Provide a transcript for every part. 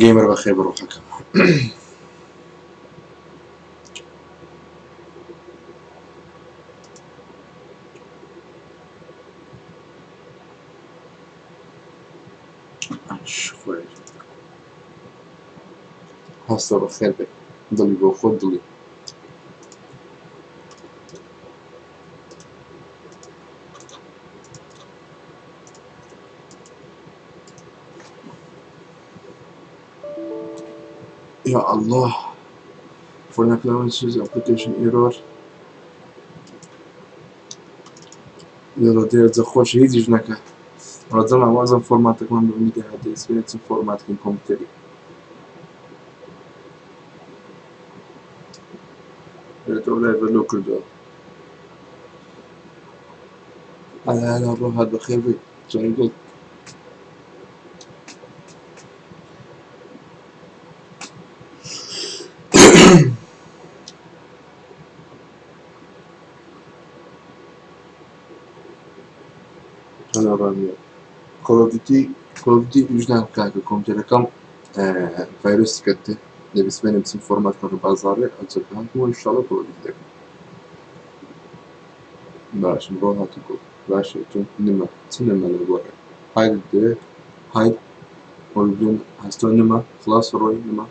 گەیمەر بەخێر بە ڕۆحەکەم. هەستە بەخێر بێ دڵی بۆ خۆت دڵی. Ya Allah. For appliances application error. يلا دێت خۆش هیچیش نەکات ڕەجەڵا وازم فۆرماتەکەمان بە میدیا هاتێ سپێنێ فۆرماتکەم کۆمپیوتەری لێتەوە لای لۆ کردووە. هلا هلا ڕۆ هات بەخێر بێ چۆنی گوڵ. هەلا ڕامیە. Call of Duty Call of Duty ئیش ناکە کاکە کۆمپیوتەرەکەم ڤایرۆسی کەتێ دەبێ سبەینێ بچم فۆرمات کەم لە بازاڕێ ئەوجا هاتمەوە ئینشاڵڵا Call of Duty دەکەم. باشم ڕۆ هات گوڵ باشە تۆ نمە چ نمە لە گۆڕێ هایدت دەوێ هاید ئۆریجن هەستۆ نمە خلاص ڕۆی نمە.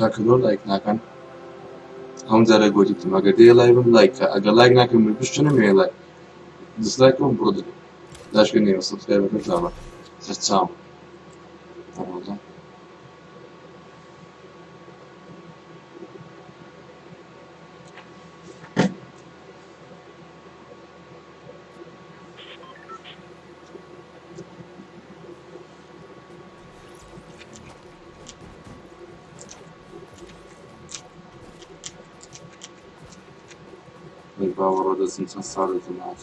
کاکە لۆ لایک ناکەن هەموو جارێک گۆتیتم ئەگەر دێ لای بم لایکە ئەگەر لایک ناکەم من پشتنم ێ لایک دیسلایکم بڕۆ دەبێ داشکە نێوە سبسکرایبەکە زاوە سەرچاوم ئەوەڵا. ئەی باوەڕۆ دەستم چەند ساڵێکی نات.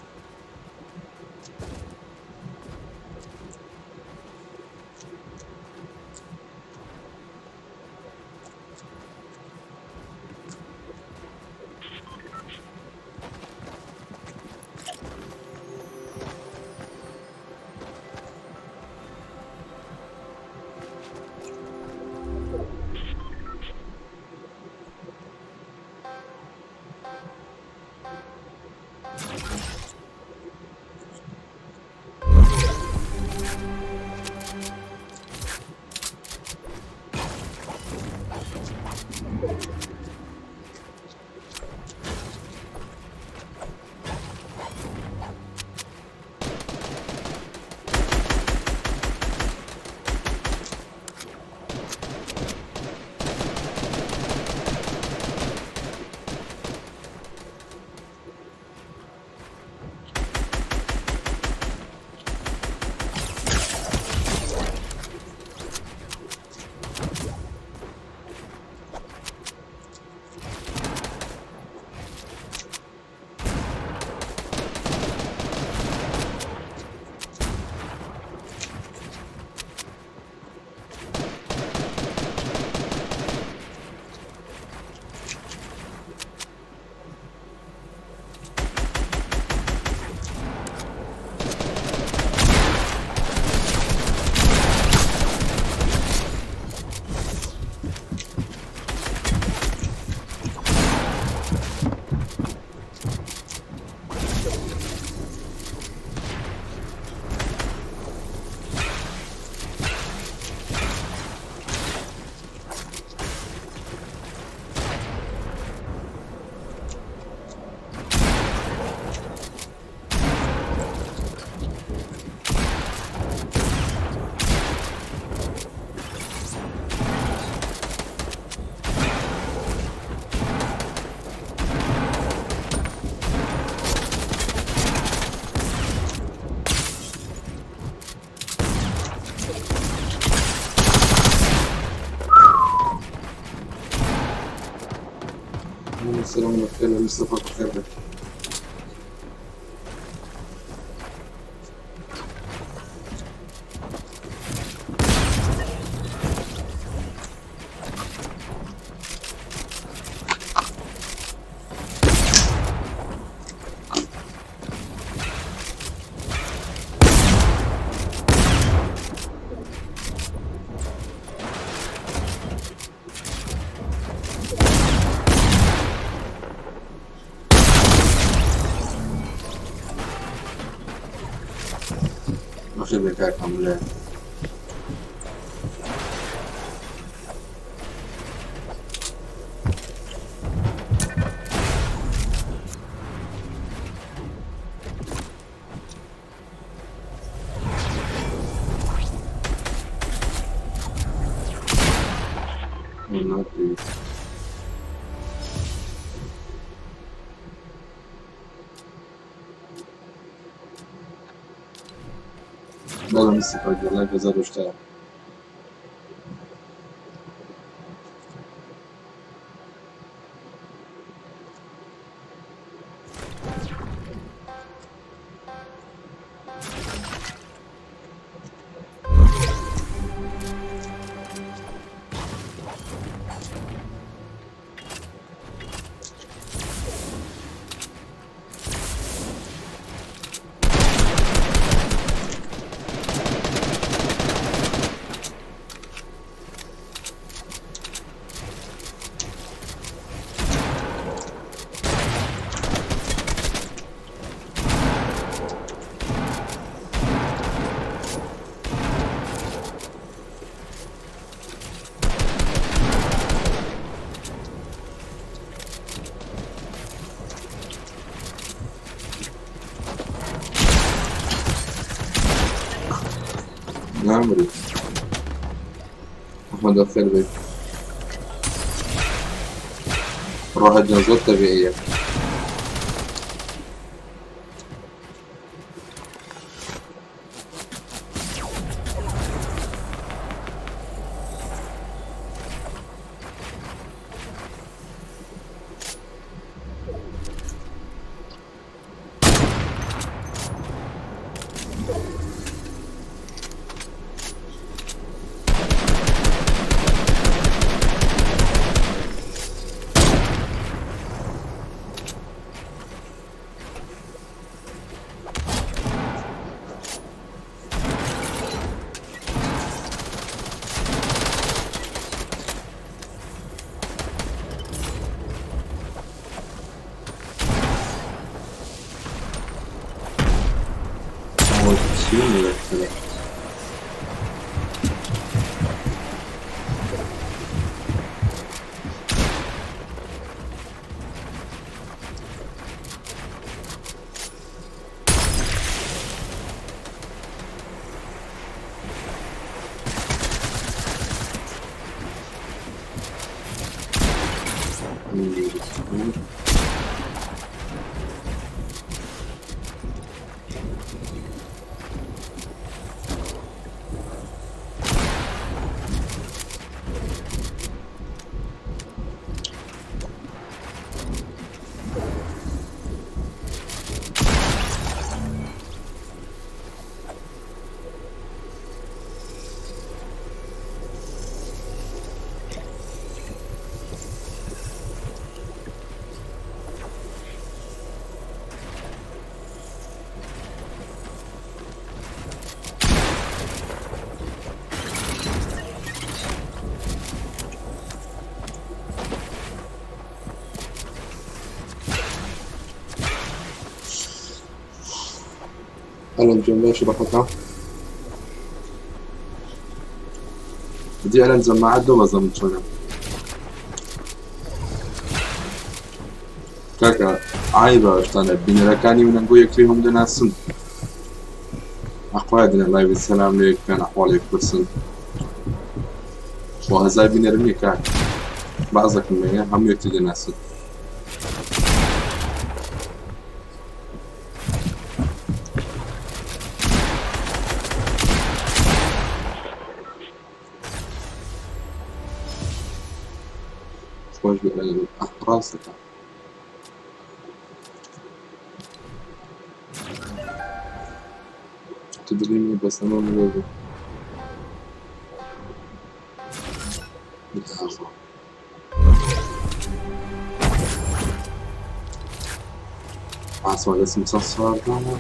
سلام بەخێر بێ مستەفا بەخێر بێ. بەخێر بێ کاک هەموو بەڵێ مستەفا گیان لای 1080. نامری أحمد بخير بك روح الجنازات طبيعية. هو چی میرسه؟ ئەلەند گیان باشی بەخۆتە بدی ئەلەند جەماعەت دۆ بەزەم چۆنە کاکە عیبە شتانە بینەرەکانی منن بۆ یەکتری هەم دەناسن ئەخوایە دنە لایڤ سەلام لێ بکەن ئەحواڵ یەک پرسن خۆ هەزار بینەرم نییە کاک بازەکم لێیە هەموو یەکتری دەناسن. خۆش بێ ڕاستەکە. تو دڵی منی بەس ئەمە مرۆڤە. ئاسمان دەستم چەند سواردانە.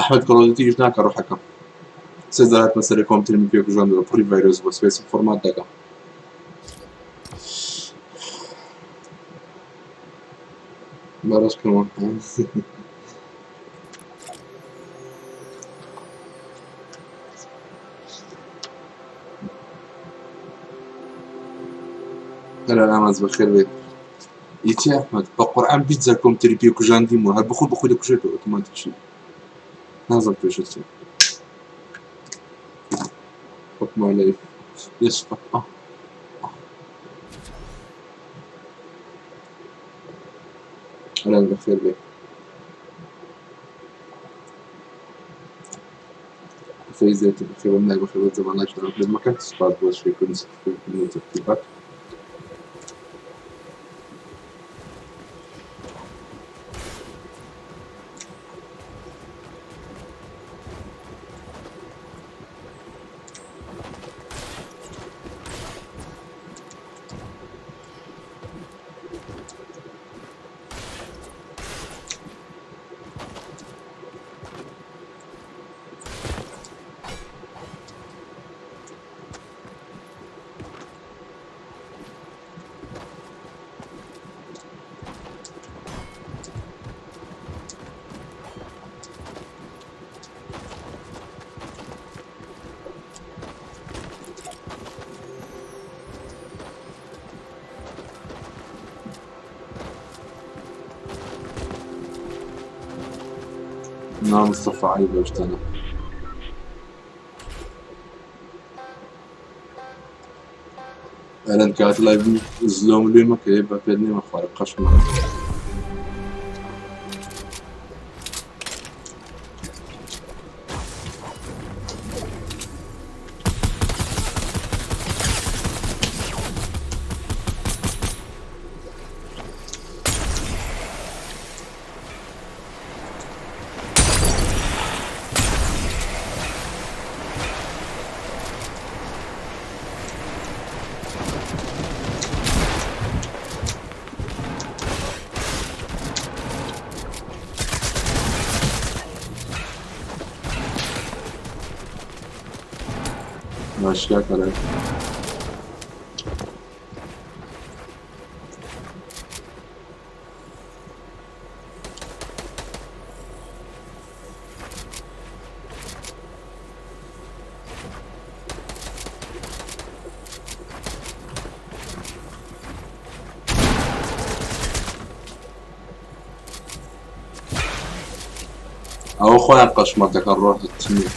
ئەحمەد کۆڵۆدیتی ئیش ناکە ڕۆحەکەم سێ جار هاتمە سەرێ کۆمپیوتەرم پێ کوژاندەوە پڕی ڤایرۆس بووە سپێسم فۆرمات دەکەم. بەڕێز کەمە هەرا ئاماز بەخێر بێت ئیتی ئەحمەد بە قورعان 20 جار کۆمپیوتەری پێ کوژاندیم و هەر بخۆ بخۆی دەکوژێتەوە ئۆتۆماتیکی نازم پێشت چی Fuck my life. Yes, fuck. Oh. ئەلان بەخێر بێ فەیزێتی بەخێر بم لای بەخێر بێت زەمان لایک شەرەف لێ مەکەن سوپاس بۆ شێرکردن سبسکرایبکردن و تەرتیبات. نا مستەفا عەیبە ئەو شتانە. ئەلەن کات لای زلۆم لێ مەکە بە پێت نێمە خوارە قەشمە. باشگاه کارە. ئەوە خۆیان قەشمەر دەکەن ڕۆحت چ نییە.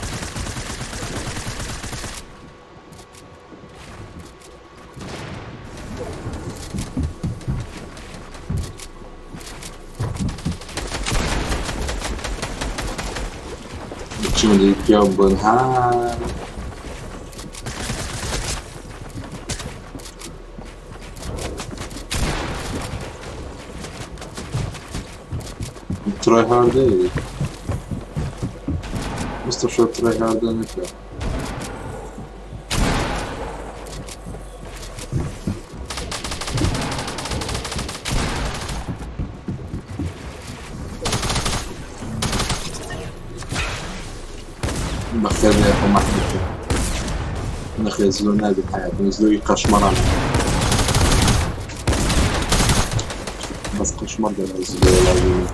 چۆنی پیاو بن ها ترای هاردەی مستەشە ترای هاردە نەکە. بەخێر بێ خۆ مەحموود. نەخێر زلۆ نابێت حیات من زلۆی قەشمەڕان بەس قەشمەڕ دەڵێ زلۆ لازمە.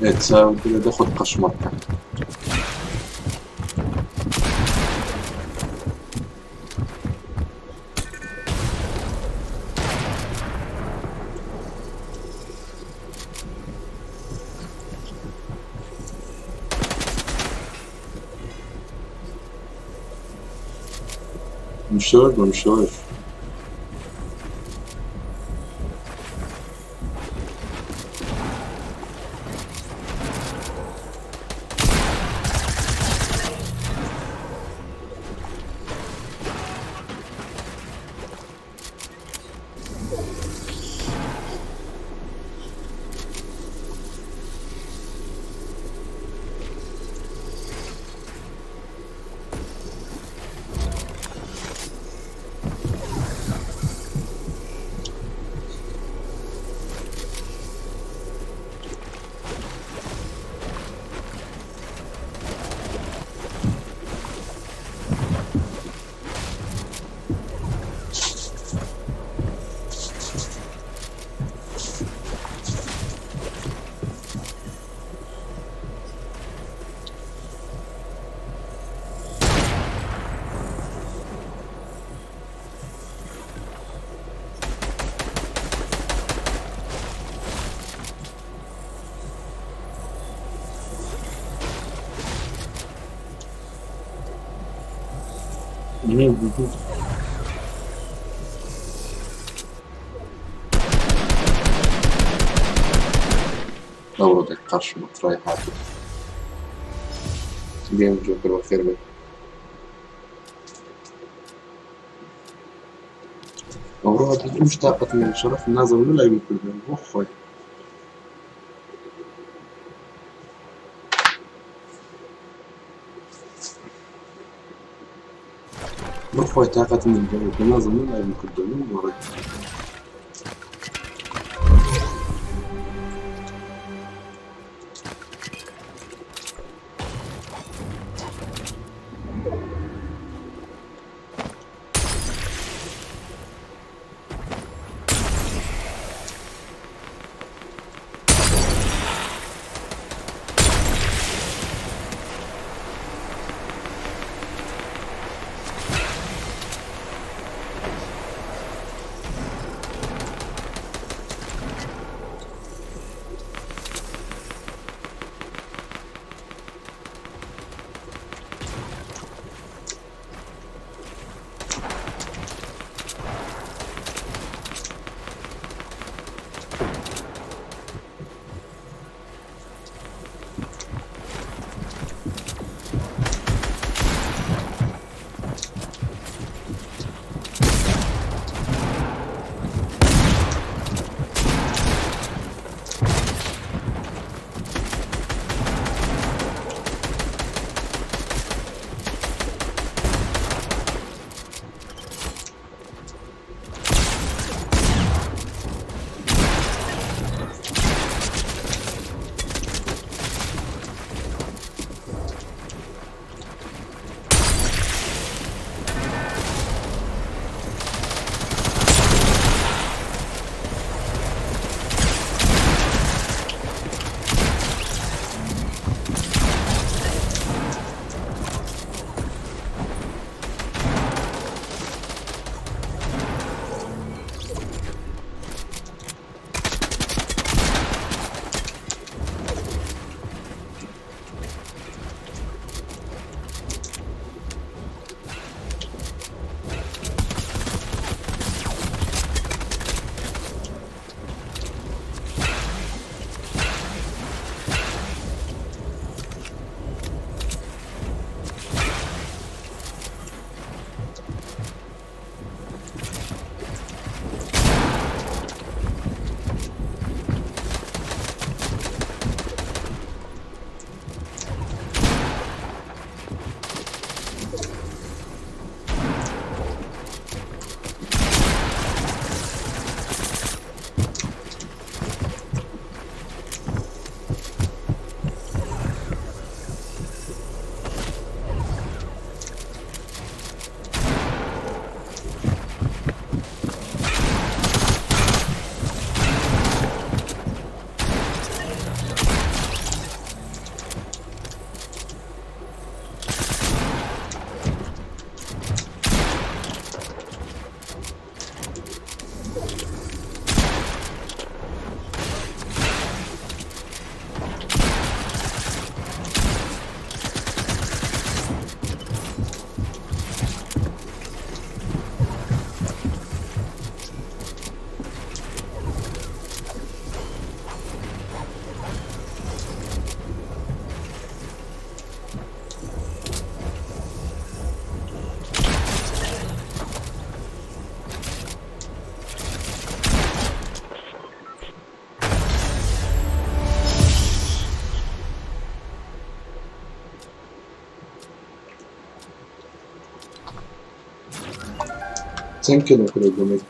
ئێستا دەخۆت قەشمەڕ بکە. مشۆر بە مشۆر. دەوڕە قەشمە ترای هاتوو. گەیم جۆکەر بەخێر بێت. ئەوڕۆ مش تاقەت من شەرەف نازم لای بکردن بۆ خۆی. بۆ خۆی تاقەت من نازم لای بکردن بۆ. چەند کەلم کرد گەمەی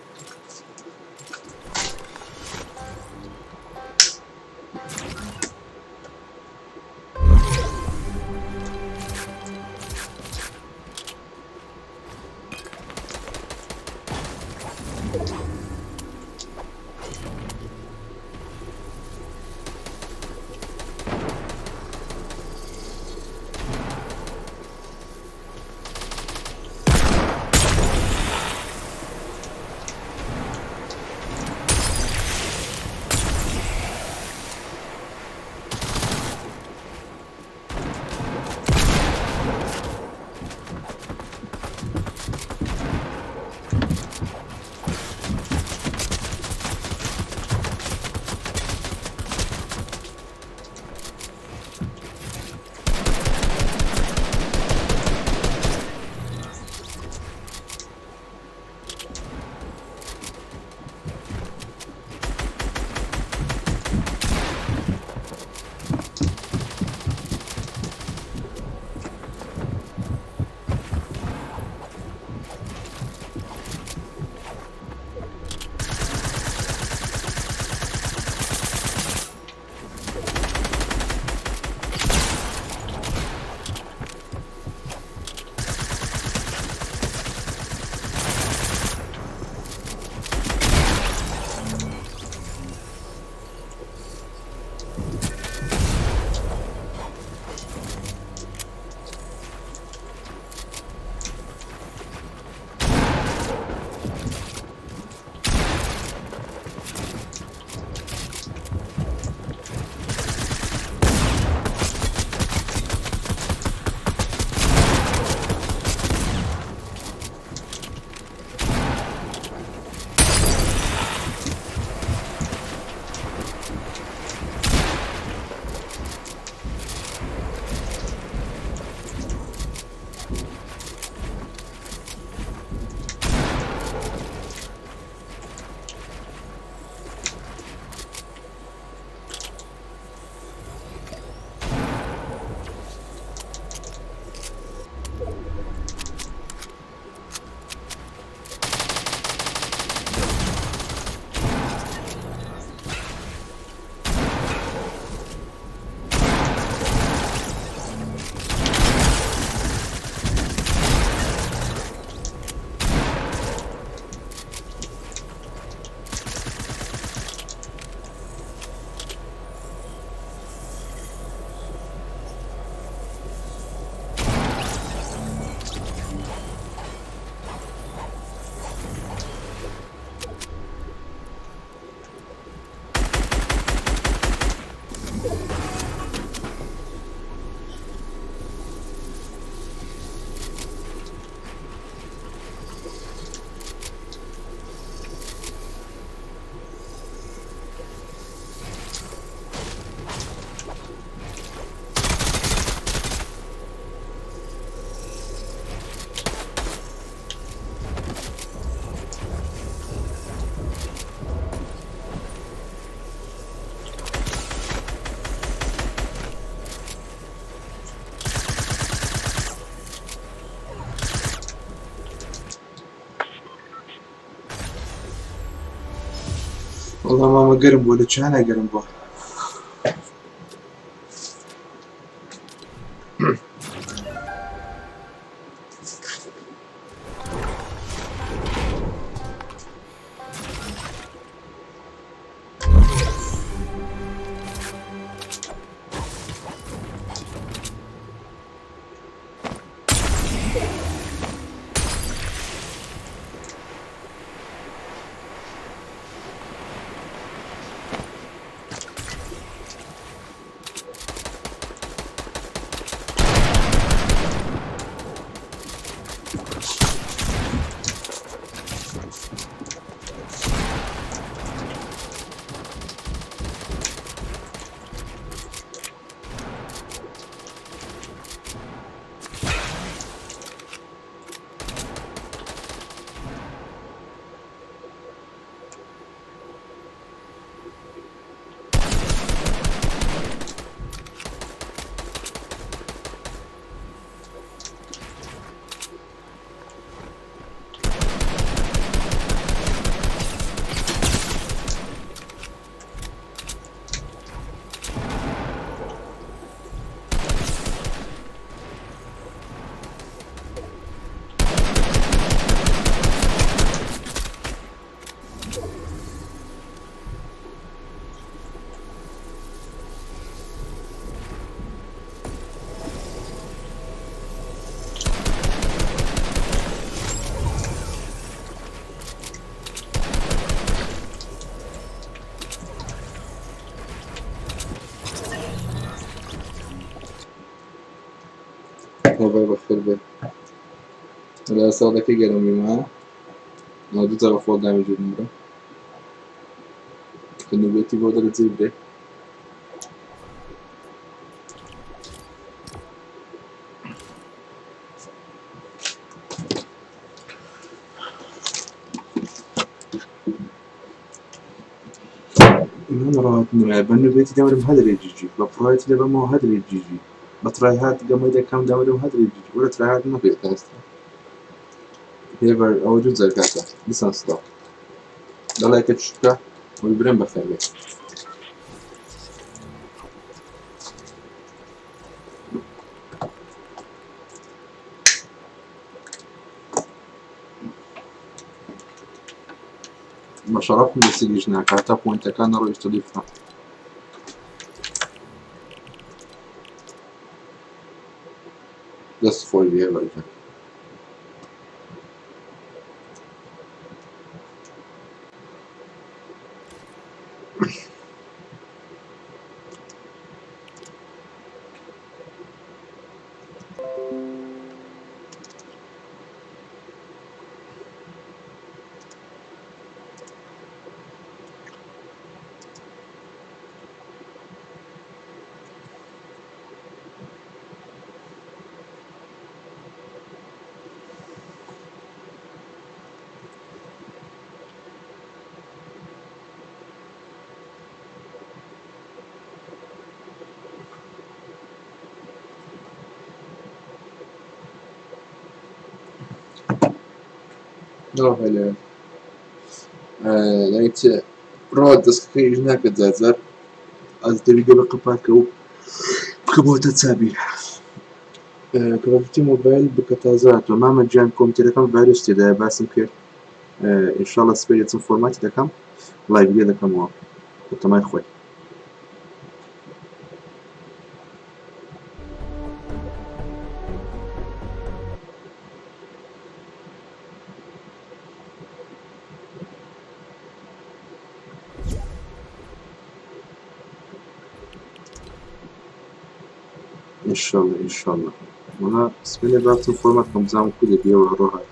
وەڵا مامە گەرم بووە لە چیانە گەرم بووە هێڤەر بەخێر بێ. لە ساڵەکەی گەرم بیمە دوو جار خۆ دامی جوو بمرە کە نوبێتی بۆ دەرەجەی برێ. من ڕاهات نمایە بە نوبێتی دەمرم هەدرێ جیجی بە پڕایەتی دەبەمەوە هەدرێ جیجی بە ترایهات گەمەی دەکەم دەمرم هەدرێ جیجی وەرە ترایهات نەکەی تا ئێستا. هێڤەر ئەوە دوو جار کاکە دیسان سڵاو دەڵێ کە چ بکە وەی برێم بەخێر بێ. بە شەڕەفم لە سیلیش ناکات تا پۆینتەکان نەڕۆیشتە لیفرە. دەست خۆش بێ هێڤەر گیان. ناهێنێ یانی چ ڕۆ دەستەکەی ئیش ناکە جار جار ئەز دەبی گەبە قەپاتکە و بکەمەوە تا چابی کە مۆبایل بکە تازە هاتووە مامە گیان کۆمپیوتەرەکەم ڤایرۆس تێدایە باسم کرد ئینشاڵڵا سبەی دەچم فۆرماتی دەکەم لایڤ لێ دەکەمەوە بە تەمای خۆی. ئینشاڵڵا ئینشاڵڵا وەڵا سبەینێ با بچم فۆرمات بکەم بزانم کو دەبیەوە ڕۆهات.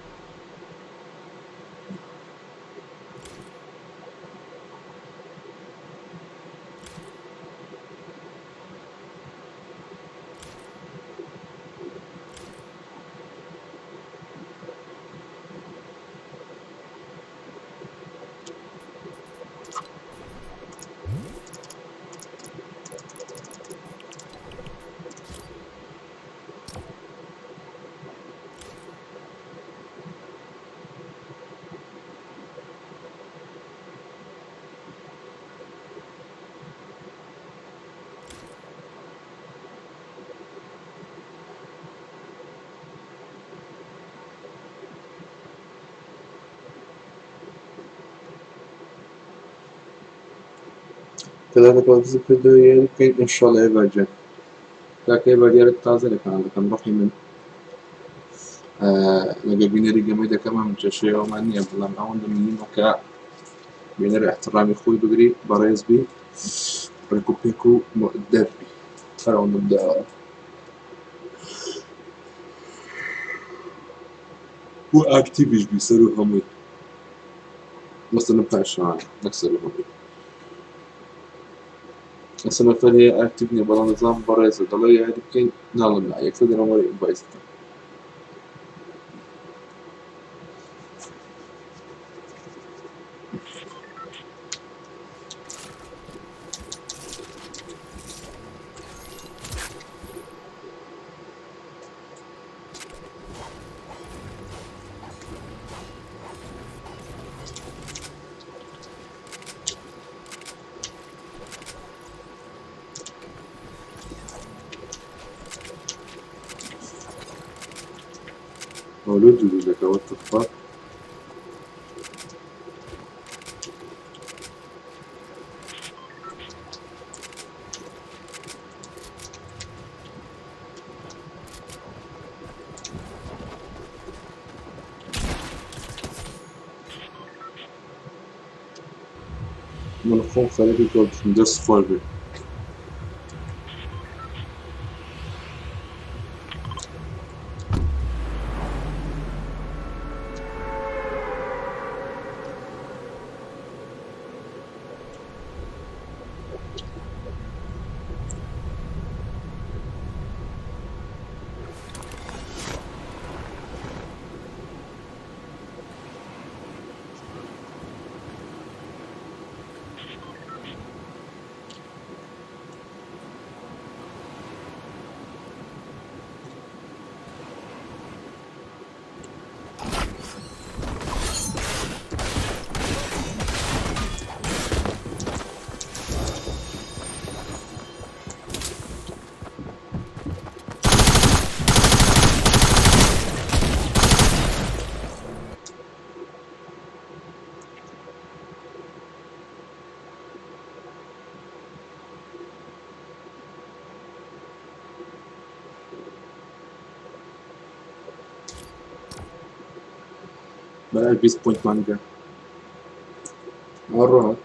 کەدارەکە دزی کردەوە یاری بکەین ئینشاڵڵا هێڤەر گیان. کاکە هێڤەر دیارە تازە لە کەناڵەکەم ڕقی من لەگەر بینەری گەمەی دەکەم ئەم کێشەیەوەمان نییە بەڵام ئەوەندە مهمە کە بینەر احترامی خۆی بگری بەڕێز بی ڕێک و پێک و مؤدەب بی هەر ئەوەندەم داوایە و ئاکتیڤیش بی سەرو هەمووی مەسەلەن پاشان نەک سەرو هەمووی ئەسە نەفەر هەیە ئاکتیڤ نییە بەڵام دەزانم بەڕێزە دەڵێ یاری بکەین ناڵێم نا یەکسەر دەڵێم وەرە ئینڤایت بکەم. مەولود دوو دەکە what the fuck. من خۆم خەریکی کەوتم دەست خۆش بێ. بەلای 20 پۆینتمان گە ڕۆ.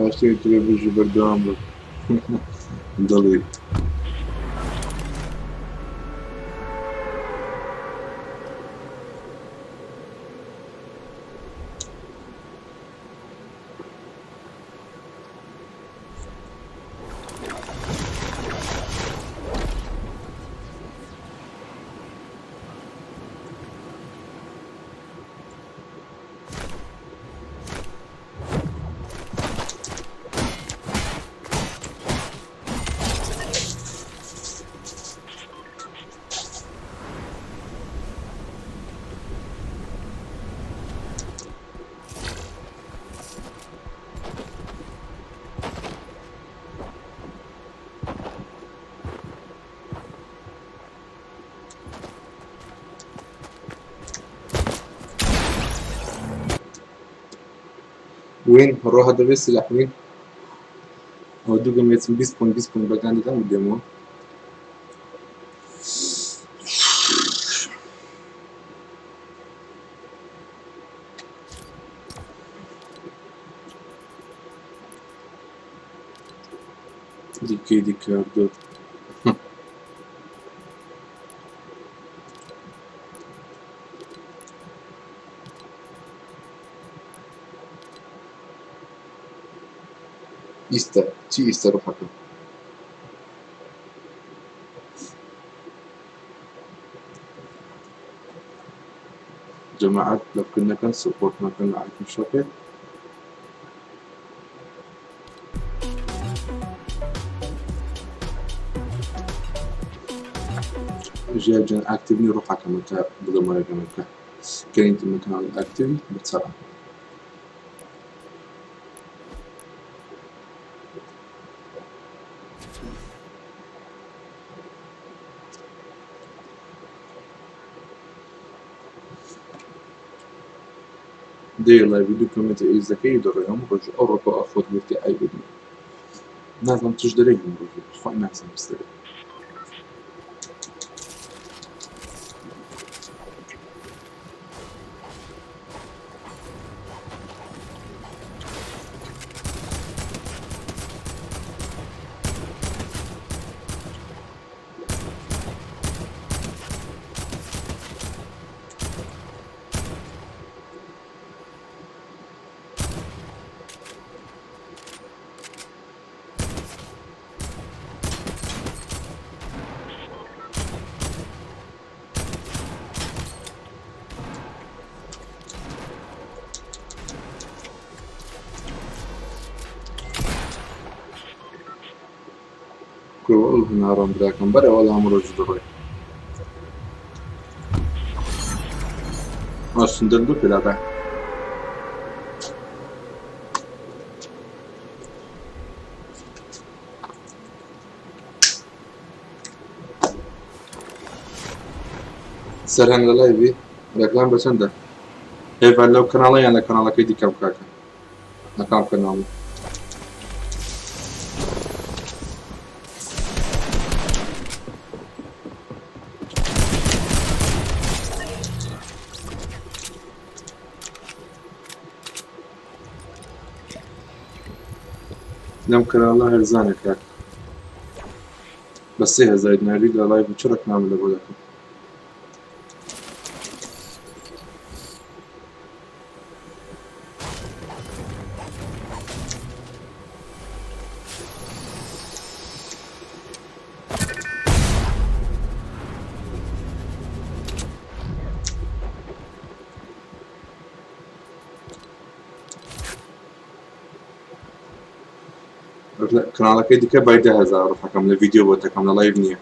باشترین ترێ بژی بەردەوام بە دەڵێ. وين هروح دەبێت سلاح وين ئەو دوو گەمێتم 20 پوینت 20 پوینت بەگان دەدەم و دێمەوە. دیکەی دیکردو ئیستا چی ئیستا ڕۆحەکە جەماعەت لە بکردنەکەن سپۆرت نەکەن لە ئایتم شۆپێ. ژیار جان ئاکتیڤنی ڕۆحەکەمە تا بڵێمەوەگەمە بکە کەینتم لە کەناڵی ئاکتیڤ بەچەڕە. دەی لایڤ دوو کۆمێنتی ئیزەکەی دەڕۆی هەموو ڕۆژ ئەو ڕۆکۆ ئەخۆت گرتی ئای بدی نازانم چش دەرێ هەموو ڕۆژ خۆی نازانم چ دەرێ. کورە ئەو هەنارەم براکەم بەرە وەڵا هەموو ڕۆژ دەڕۆی ئاسندەر بۆ پێدا. سەرهەنگ لە لایڤی ڕێکلام بە چەندە؟ هێڤا لەو کەناڵە یان لە کەناڵەکەی دیکە بکاکە لە کام کەناڵی؟ لەم کەناڵە هەرزانە کاک بە 3000 دیناری لە live چ ڕەکنامە لە بۆ دەکەم. کەناڵەکەی دیکە بای 10000 ڕفەکەم لە ڤیدیۆ بۆ دەکەم لە live نییە.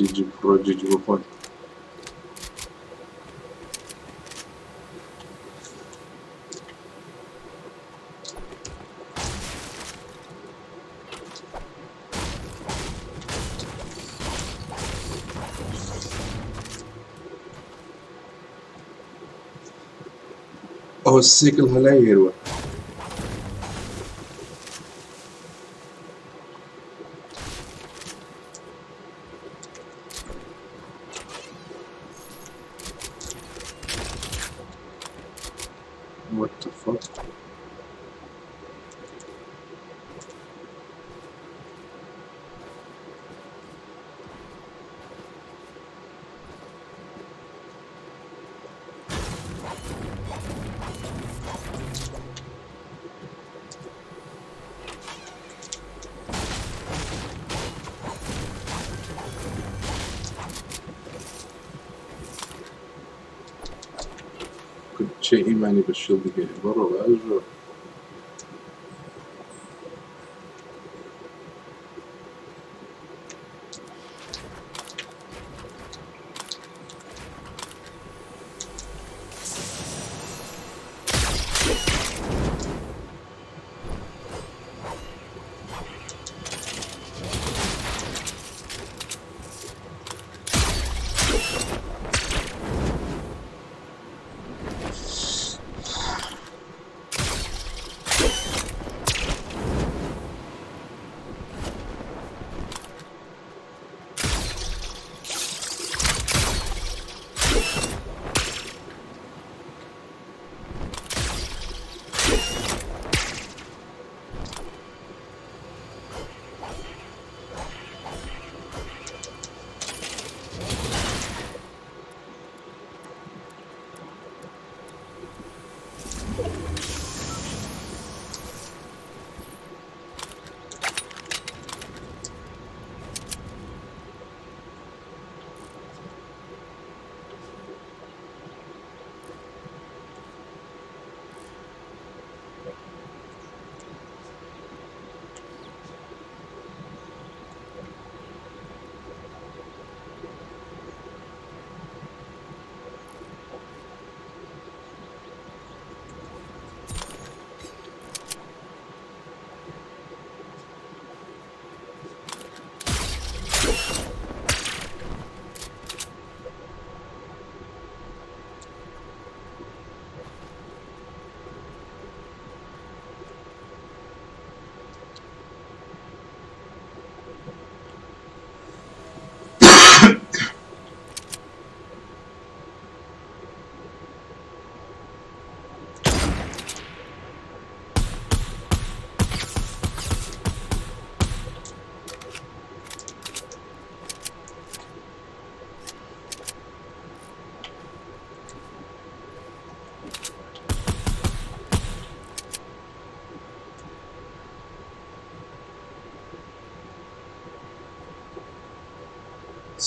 GG بڕۆ GG بۆ خۆت. ئەوە سیکل هەلای هێروە. What the fuck? چه ئیمانی بە شیڵ بگەێ بڕۆ ئەژۆ.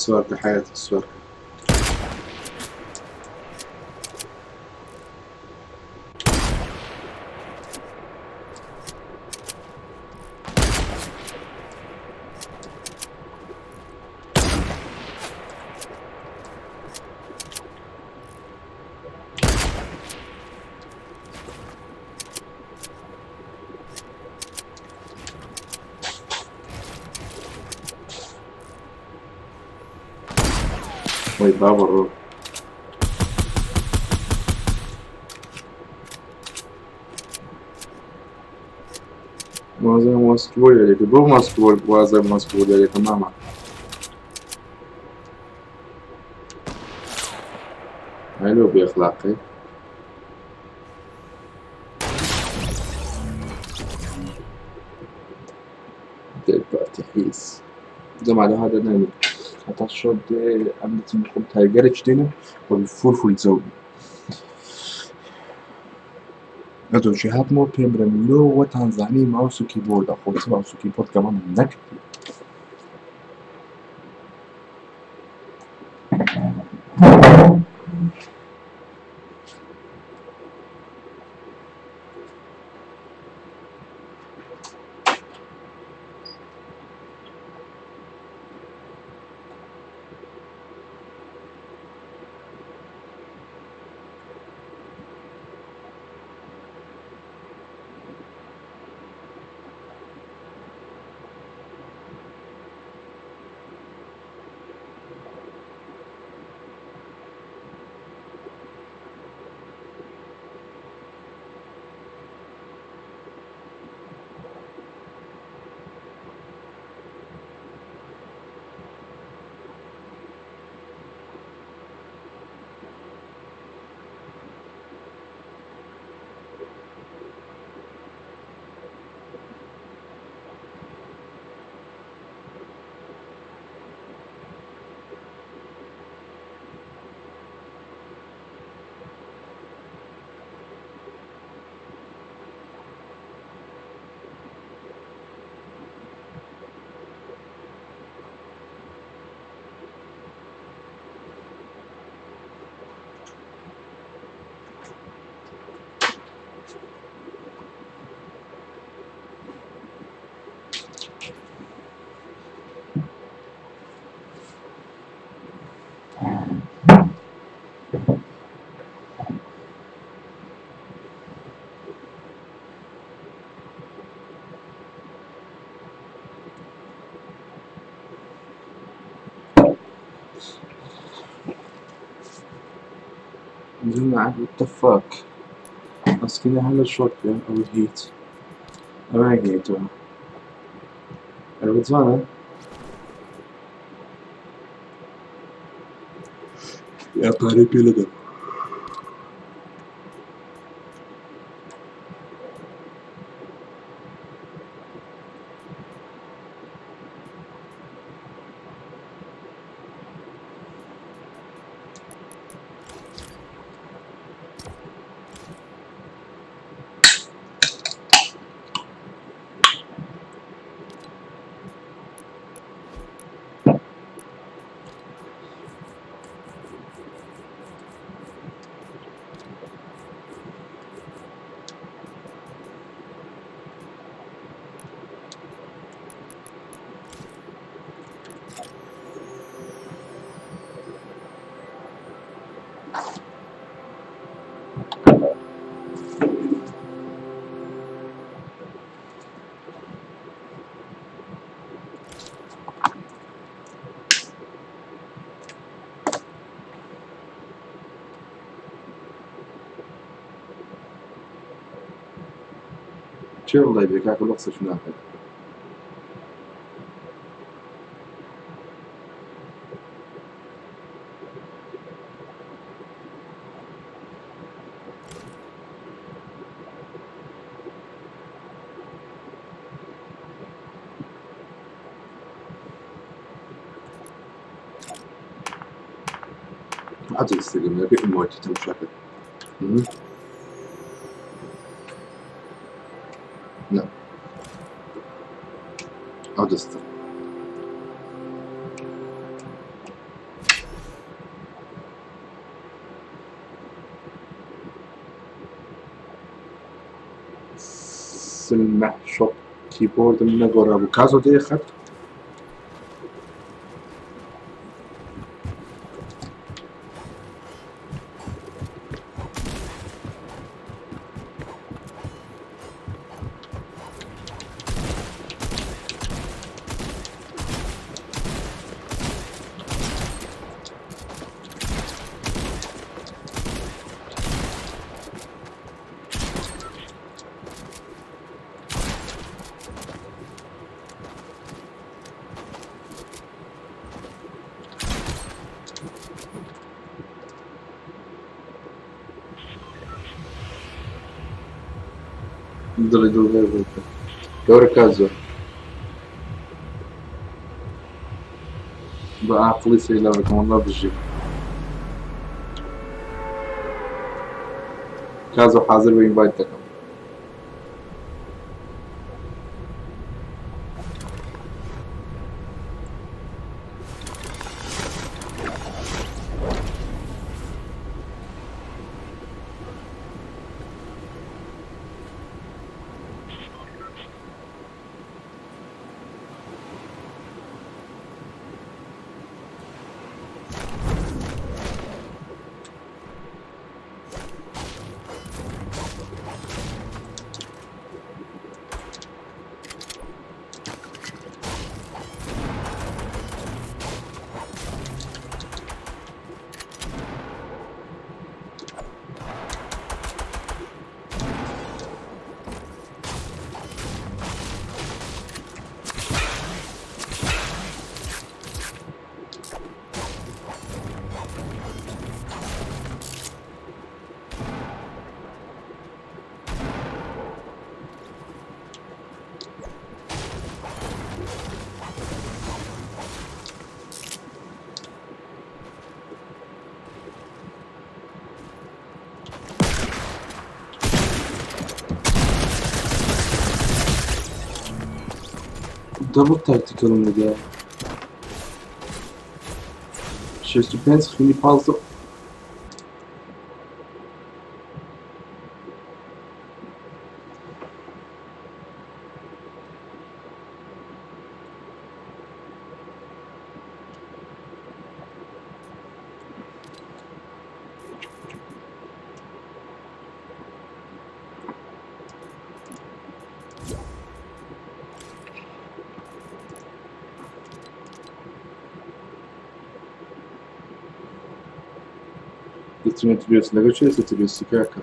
سوارکە حەیاتی سوارکە. وەی بابە ڕۆ. وازم ماسکبۆل یاریەکە بۆ ماسکبۆل وازم ماسکبۆل یاریەکە مامە. ئەی لەو بێ ئەخلاقی. دەرپارتی حیز جەما لە هذا نانی هەتا شۆ دێ ئەم دەچم خۆم تایگەرێکی دێنم و فول فول زەو ئەدۆشی هاتمەوە پێم برم لۆ وەتان زانی ماوس و کیبۆردە خۆ چ ماوس و کیبۆرد کەمان نەکرد. جماعة what the fuck مسكينة هلا شوت أو هيت ئەوە گەیتەوە ئەرە جوانە یا پارەی پێ لەدەم. کێ وڵای بێ کاکە لە قسەش ناکەن. حتى ئینستاگرام لەبێ ئیمۆجی تەماشاکە. نا ئەو دەستە. 49 shop keyboard م نەگۆڕا بوو کازۆ دێ خەت. دڵی دڵ بوو گەورە کازۆ بە ئاقڵی سەیلا بکەم وەڵا بژی کازۆ حاضر بە invite دەکەم. Double tactical dedi ya. 65 خیلی fazla. دەچینە تریۆس لەگەڵ چێ تریۆسی کاکە؟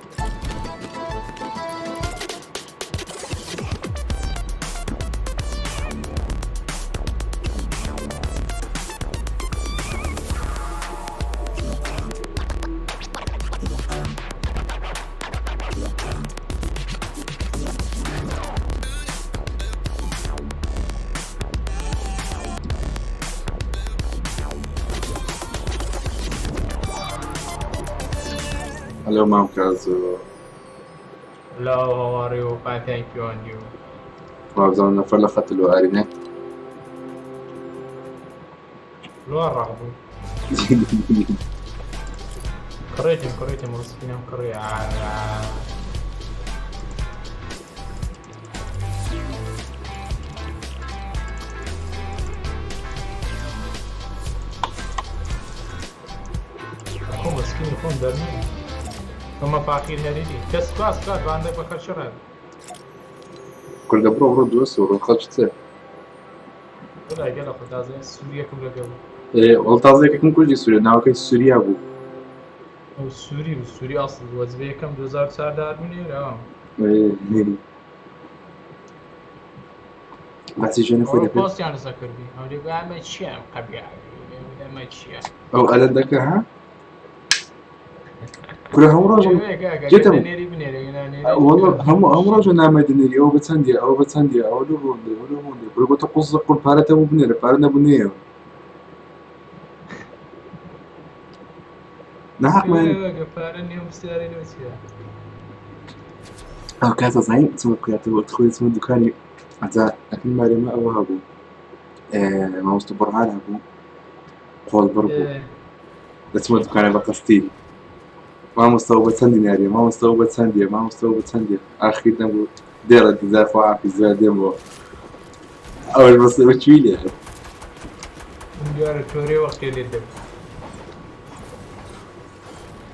Hello مام کازۆ. Hello, how are you? Fine, thank you, and you? وابزانم نەفەر لە خەت لۆ ئارینە. لۆ ڕابوو کڕێتم کڕێتم ڕسکینم کڕی. خۆم skin ی خۆم دەرنێ ئەمە فاقیر هەریری کەس سپاس کات باندە بە خەرچڕە. کوردە بڕۆ بڕۆ دووە سۆڕۆ خەڵکی چێ. بڵێ گەلە خۆ تازە سووریەکم لەگەڵ. وەڵ تازەیەکم کوردی سووریا ناوەکەی سووریا بوو. ئەو سووری و سووری ئەسڵ وەجبە یەکەم 2004 داربوونێرە. باسی ژێنە خۆی دەکرد. پۆستیان لەسەر کردی ئەو دەگو ئەمە چییە ئەم قەبیعە ئەمە چییە؟ ئەو ئەلەندەکە ها کورە هەموو ڕۆژم جێتم. نێری بنێرە. والله هەموو ڕۆژە نامەی دەنێری ئەوە بە چەندیە ئەوە بە چەندیە ئەوە لۆ هۆندێ ئەوە لۆ هۆندێ کورە گۆتە قوز قول پارەتە بوو بنێرە پارە نەبوو نێیەوە نەحەقمان. پارە نییە سیارەی لۆ چییە؟ ئەو کاتە زانیم چمە بکاتەوە خۆی چمە دوکانی ئەجا ئەکن مارێمە ئەوە هەبوو مامۆستا بڕهان هەبوو قۆڵبڕ بوو دەچمە دوکانە بە قەستی مامۆستا بە چەند دیناریە مامۆستا بە چەندیە مامۆستا بە چەندیە ئاخیر نەبوو. دێڕە دیزا خوا حافیز دێم بۆ ئەوەش بەس ئەوە چوی لێ دیارە تۆرێ وەختێ لێ دەبوو.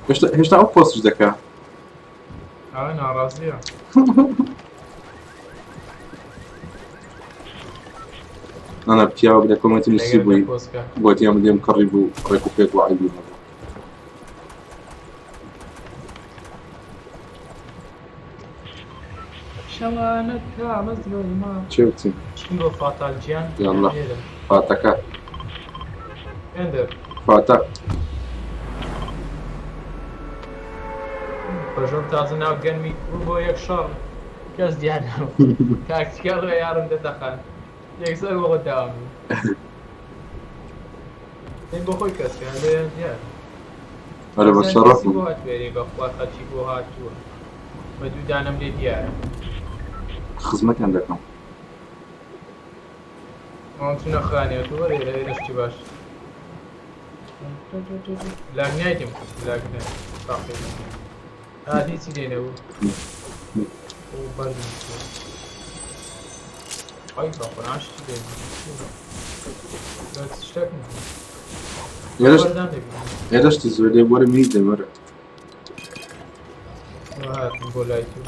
هێشتا هێشتا ئەو پۆستش دەکا. ئەوە ناڕازیە. نانا پیاوەک لە کۆمێنتی نووسی بووی گوتی ئەم لێم کڕی بوو ڕێک و پێک و عەیبی نەبوو. شەوانە تامەزرۆی ما. چێ بچین؟ چین بۆ فاتال گیان. یاڵڵا فاتەکە. ئێندەر. فاتە. پەژۆم تازە ناو گەنمی بوو بۆ یەک شەڕ کەس دیار نەبوو. تاکتیکە ڕێ یارم دەتەقان یەکسەر بۆ خۆت داوام بوو. ئەی بۆ خۆی کەس کە لێ دیار. ئەرێ بە ئەزان شەڕەف کەسی بوو. بۆ هاتوێرێ بەخوا خەلکی بۆ هاتووە بە دوو دانەم لێ دیارە. خزمەتیان دەکەم. ئەوان چونە خانێ تۆ وەرە ئێرە ئێرە شتی باش. بلاک نایتم کرد بلاک نایت تاقی هات هیچی لێ نەبوو. ئەو بەردم چوو. ئای بە قورئان شتی لێ نەبوو. شتێک نەبوو. ئێرەش بەردان دەبینم. ئێرەش شتی زۆر لێ وەرە منیش دێم وەرە. هاتم بۆ لای تو.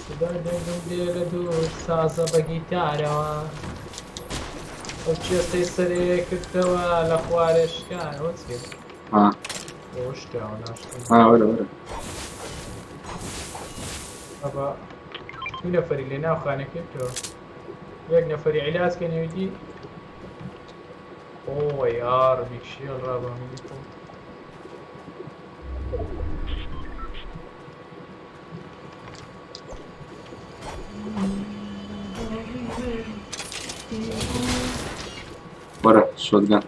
سدای دەنگم لێ لە دوور سازە بە گیتارەوە. ئەو چێستەی سەرێ کردەوە لە خوارێ شکان. ئەوە چییە؟ ها ئەوە شکاوە ناشکان. ها وەرە وەرە. ئەبا دوو نەفەری لێ ناو خانەکەی بکەوە. یەک نەفەری عیلاج کە نێویتی. ئۆ یاڕبی شێڵ ڕابامی خۆ. وەرە شۆتگەن.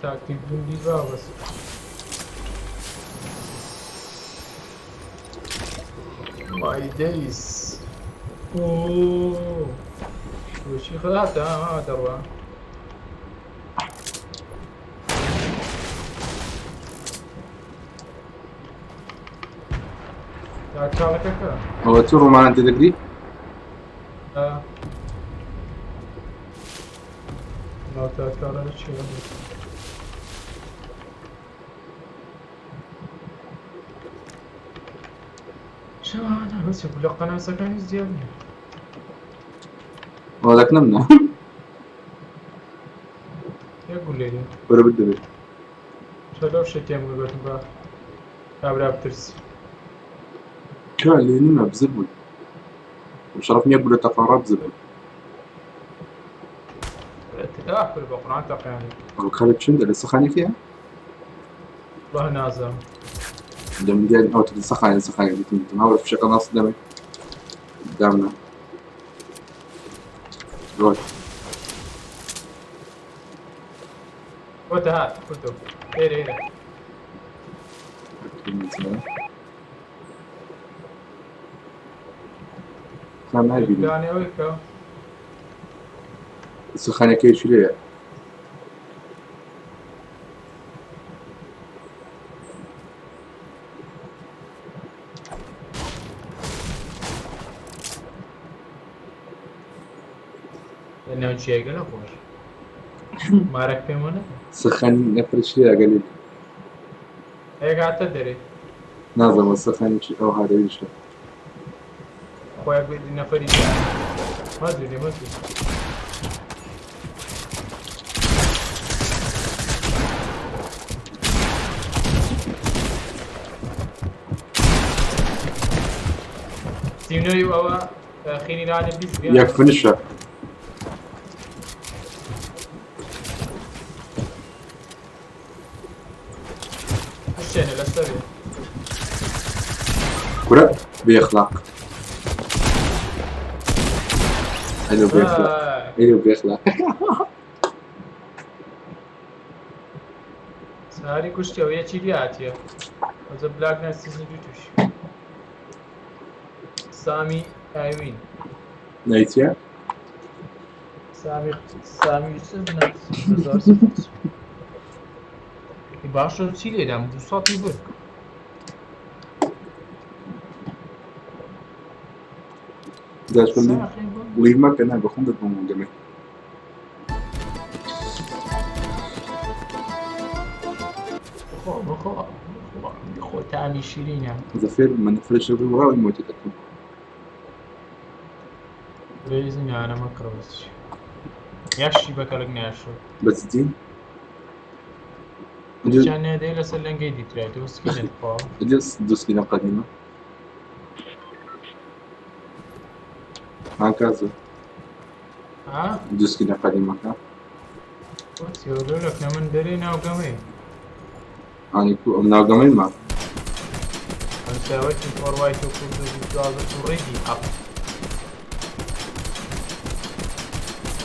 تاکتیک گوندی با بەس. My days. ئۆ بۆچی خراپە ها دەڕوا. چاڵەکەکە. ئەوە تو ڕۆمانان تێدەگری؟ ناو تاکاڵە چییە؟ شەوانە بەس لە قەناسەکانی زیاد نییە. ئەوە دەکنم نا. یەک گولێ لێ. وەرە بدەبێ. چۆ لەو شتێم گوتم بە کابرا بترسی. کا لێ نیمە بزر بووی. شەرەف نییە گولە تەقاڕا بزر بووی. تاکل بە قورئان تەقیانی. ئەو کارە چندە لە سەخانێکەیە؟ والله نازانم. لە من دیار ئەوە لە سەخانێ سەخانێ گوتم گوتم هاوڕێ فشەکە ناس دەمێ دامنا. ڕۆی. وەتە هات کوردۆ. ئێرە ئێرە. خان نابینم. دانێ ئەوەی کە. سەخانەکەی چی لێیە؟ لە ناو جێگە لە خۆش. مارەک پێمە نەکە. سەخانی نەفەر چی لێیە ئەگەر لێ ئێگاتە دەرێ. نازانم سەخانی چی ئەو هارەویشە. خۆیان نەفەری مەزوو لێ مەزوو. سیونۆی ئەوە خینی لانە 20 بیان. یەک فنشە. شتێنە لەسەرێ. کورە بێ ئەخلاق. ئەلو بێ ئەخلاق. ئەلو بێ ئەخلاق. ساری کوشتیەوە یەکی لێ هاتیە. ئەوجە بلاک نایت سیزن دوو تووشی. سامی ئاوین. نایتیە؟ سامی سامی یوسف نه. باشە چی لێدام دوو ساتی برد. داش ساخی بوو. لیڤ مەکە نا بەخۆم دەبم گەمێ. بخۆ بخۆ بخۆ بخۆ تامی شیرینە. زەفێر من فرش ڕاوی مۆتی دەکەم. بەیزی نانە مەکڕە بەس چی. یاشی بەکەڵک ناشۆ. بەجدی چیان نێدەی لەسەر لەنگەی دیترایتەوە سکینت خوا. دوو سکینە قەدیمە. ها کازە ها؟ دوو سکینە قەدیمەکە. بۆچی لۆلەک نە من دەرێ ناو گەمەی. ئانی کو ئەم ناوگەمەی ما. ئەم ساوەتی فۆڕوای تۆ کرد و دوازە تووڕێکی ئەپ.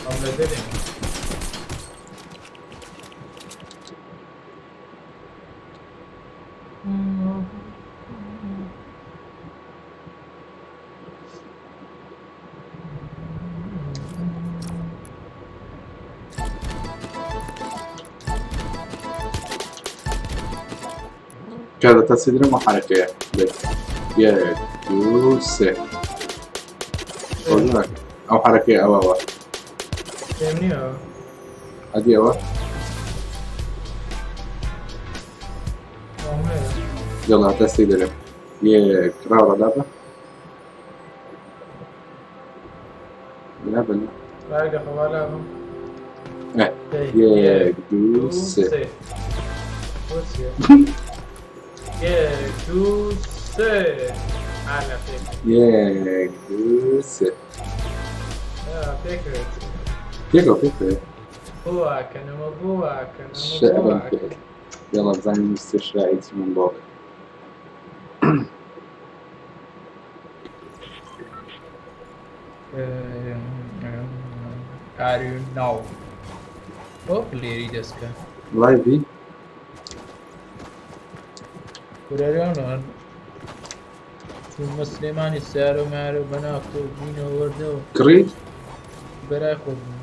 ئەم لە دەرێ. کاتە تا سێ درەم و حرەکەیە. بێت. یەک دوو سێ. ئەو حرەکەیە ئەوەوە. پێم نییە. ئەدی ئەوە؟ ئەوم هەیە. یەڵا تا سێ دەرم. یەک ڕاوە لابە. لابە لا. ڕای دەخەوا لابم. ئێ. دەی. یەک دوو دوو سێ. سێ. بۆچیە؟ یەک دوو سێ. ئا لە پێک. یەک دوو سێ. ئا، پێکەوێت. پێکەوە پێکەوە. بۆ واکەنەوە بۆ واکەنەوە بۆ شعرم واکەنەوە. پێ. یەڵا بزانین مستر شاعیر چی من بۆ. I don't know. بۆ پلێری دەستکە. لایڤی؟ کورەرانان چوومە سلێمانی سیارە و مارە و بەناکۆ بینەوە وەردەوە. کڕیت؟ بەرای خۆت بوو.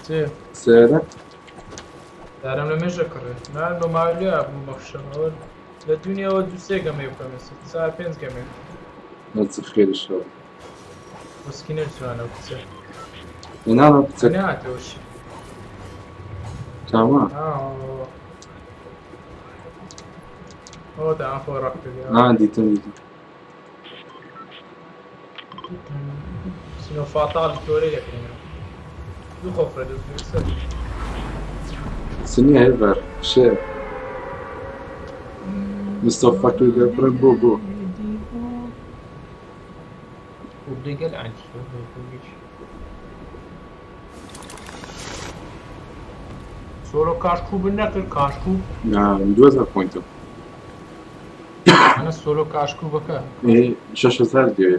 چ؟ سیارە؟ دارم لە مێژە کڕێ. نا لۆ ماولیا بوو مەخشەمەوە. لە دنیاوە دوو سێ گەمەی بکەم ئێستا. چوار پێنج گەمەی. نەچ خێری شەو. مسکینە جوانە و کچە. لەناوە کچە. نەهاتەوەش. کامە؟ ئەوە تا خۆ ڕەق کردی. نا دیتم دیتم. سینۆ فاتاڵی تۆرەی دەکەینەوە. دوو خۆفرە دوو سەر. سنیە هێڤەر شێ. مستەفا fucking girlfriend بۆ بۆ. وبدي عندي. سۆرۆ کاشکوو بن نەکرد کاشکوو. نا 2000 پۆینتم. ئەنە سۆلۆ کاشکوو بکە. ئێ 6000 دەوێ.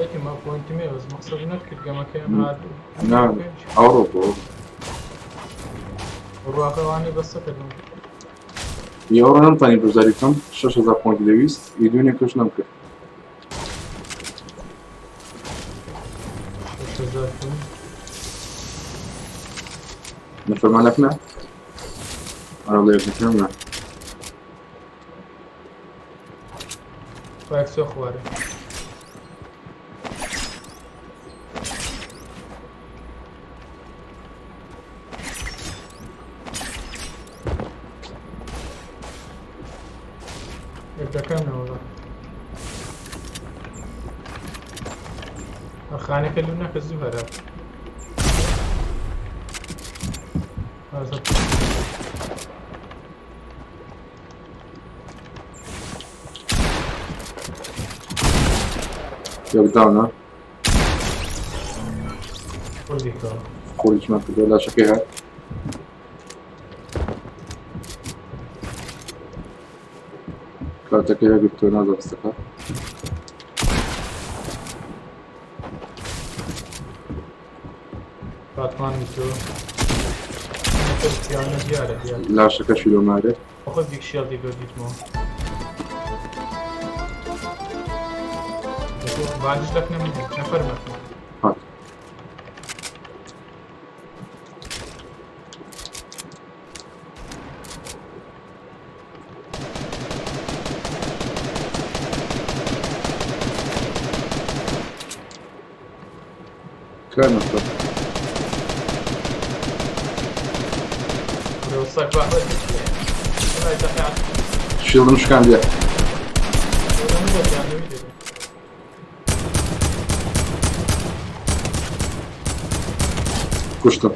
یەکی ما پۆینتم هەیە بەس مەقسەد نەکرد گەمەکەیان هات. نا ئەوڕۆ بۆ. ڕواکەوانی بەسەکردم. ئەوڕۆ نەمتوانی بەشداری بکەم 6000 پۆینت دەویست ئی دوێنێ کەش نەمکرد. 6000 پۆینت. نەفەرمانەک نا؟ ئەرە لێک نەکەم نا. خۆیەک چۆ خوارێ. یەکەکەم نەوەڵا. خانەکە لوو نەکە زوو هەرە. یەک داونە. خۆزیکەوە. خۆریشمان کردووە لاشەکەی هات. کارتەکەی هەگرتووە نازانم ستەکە. باتمان تۆ. پیانە دیارە دیارە. لاشەکەشی لۆ مارێ. خۆ بیگ شێڵدی بۆ دیتمەوە. باندش دەکنە من نەفەرمەکە. هات. كان نفر. وصلك واحد. شيلدم شكان دي. کوشتم.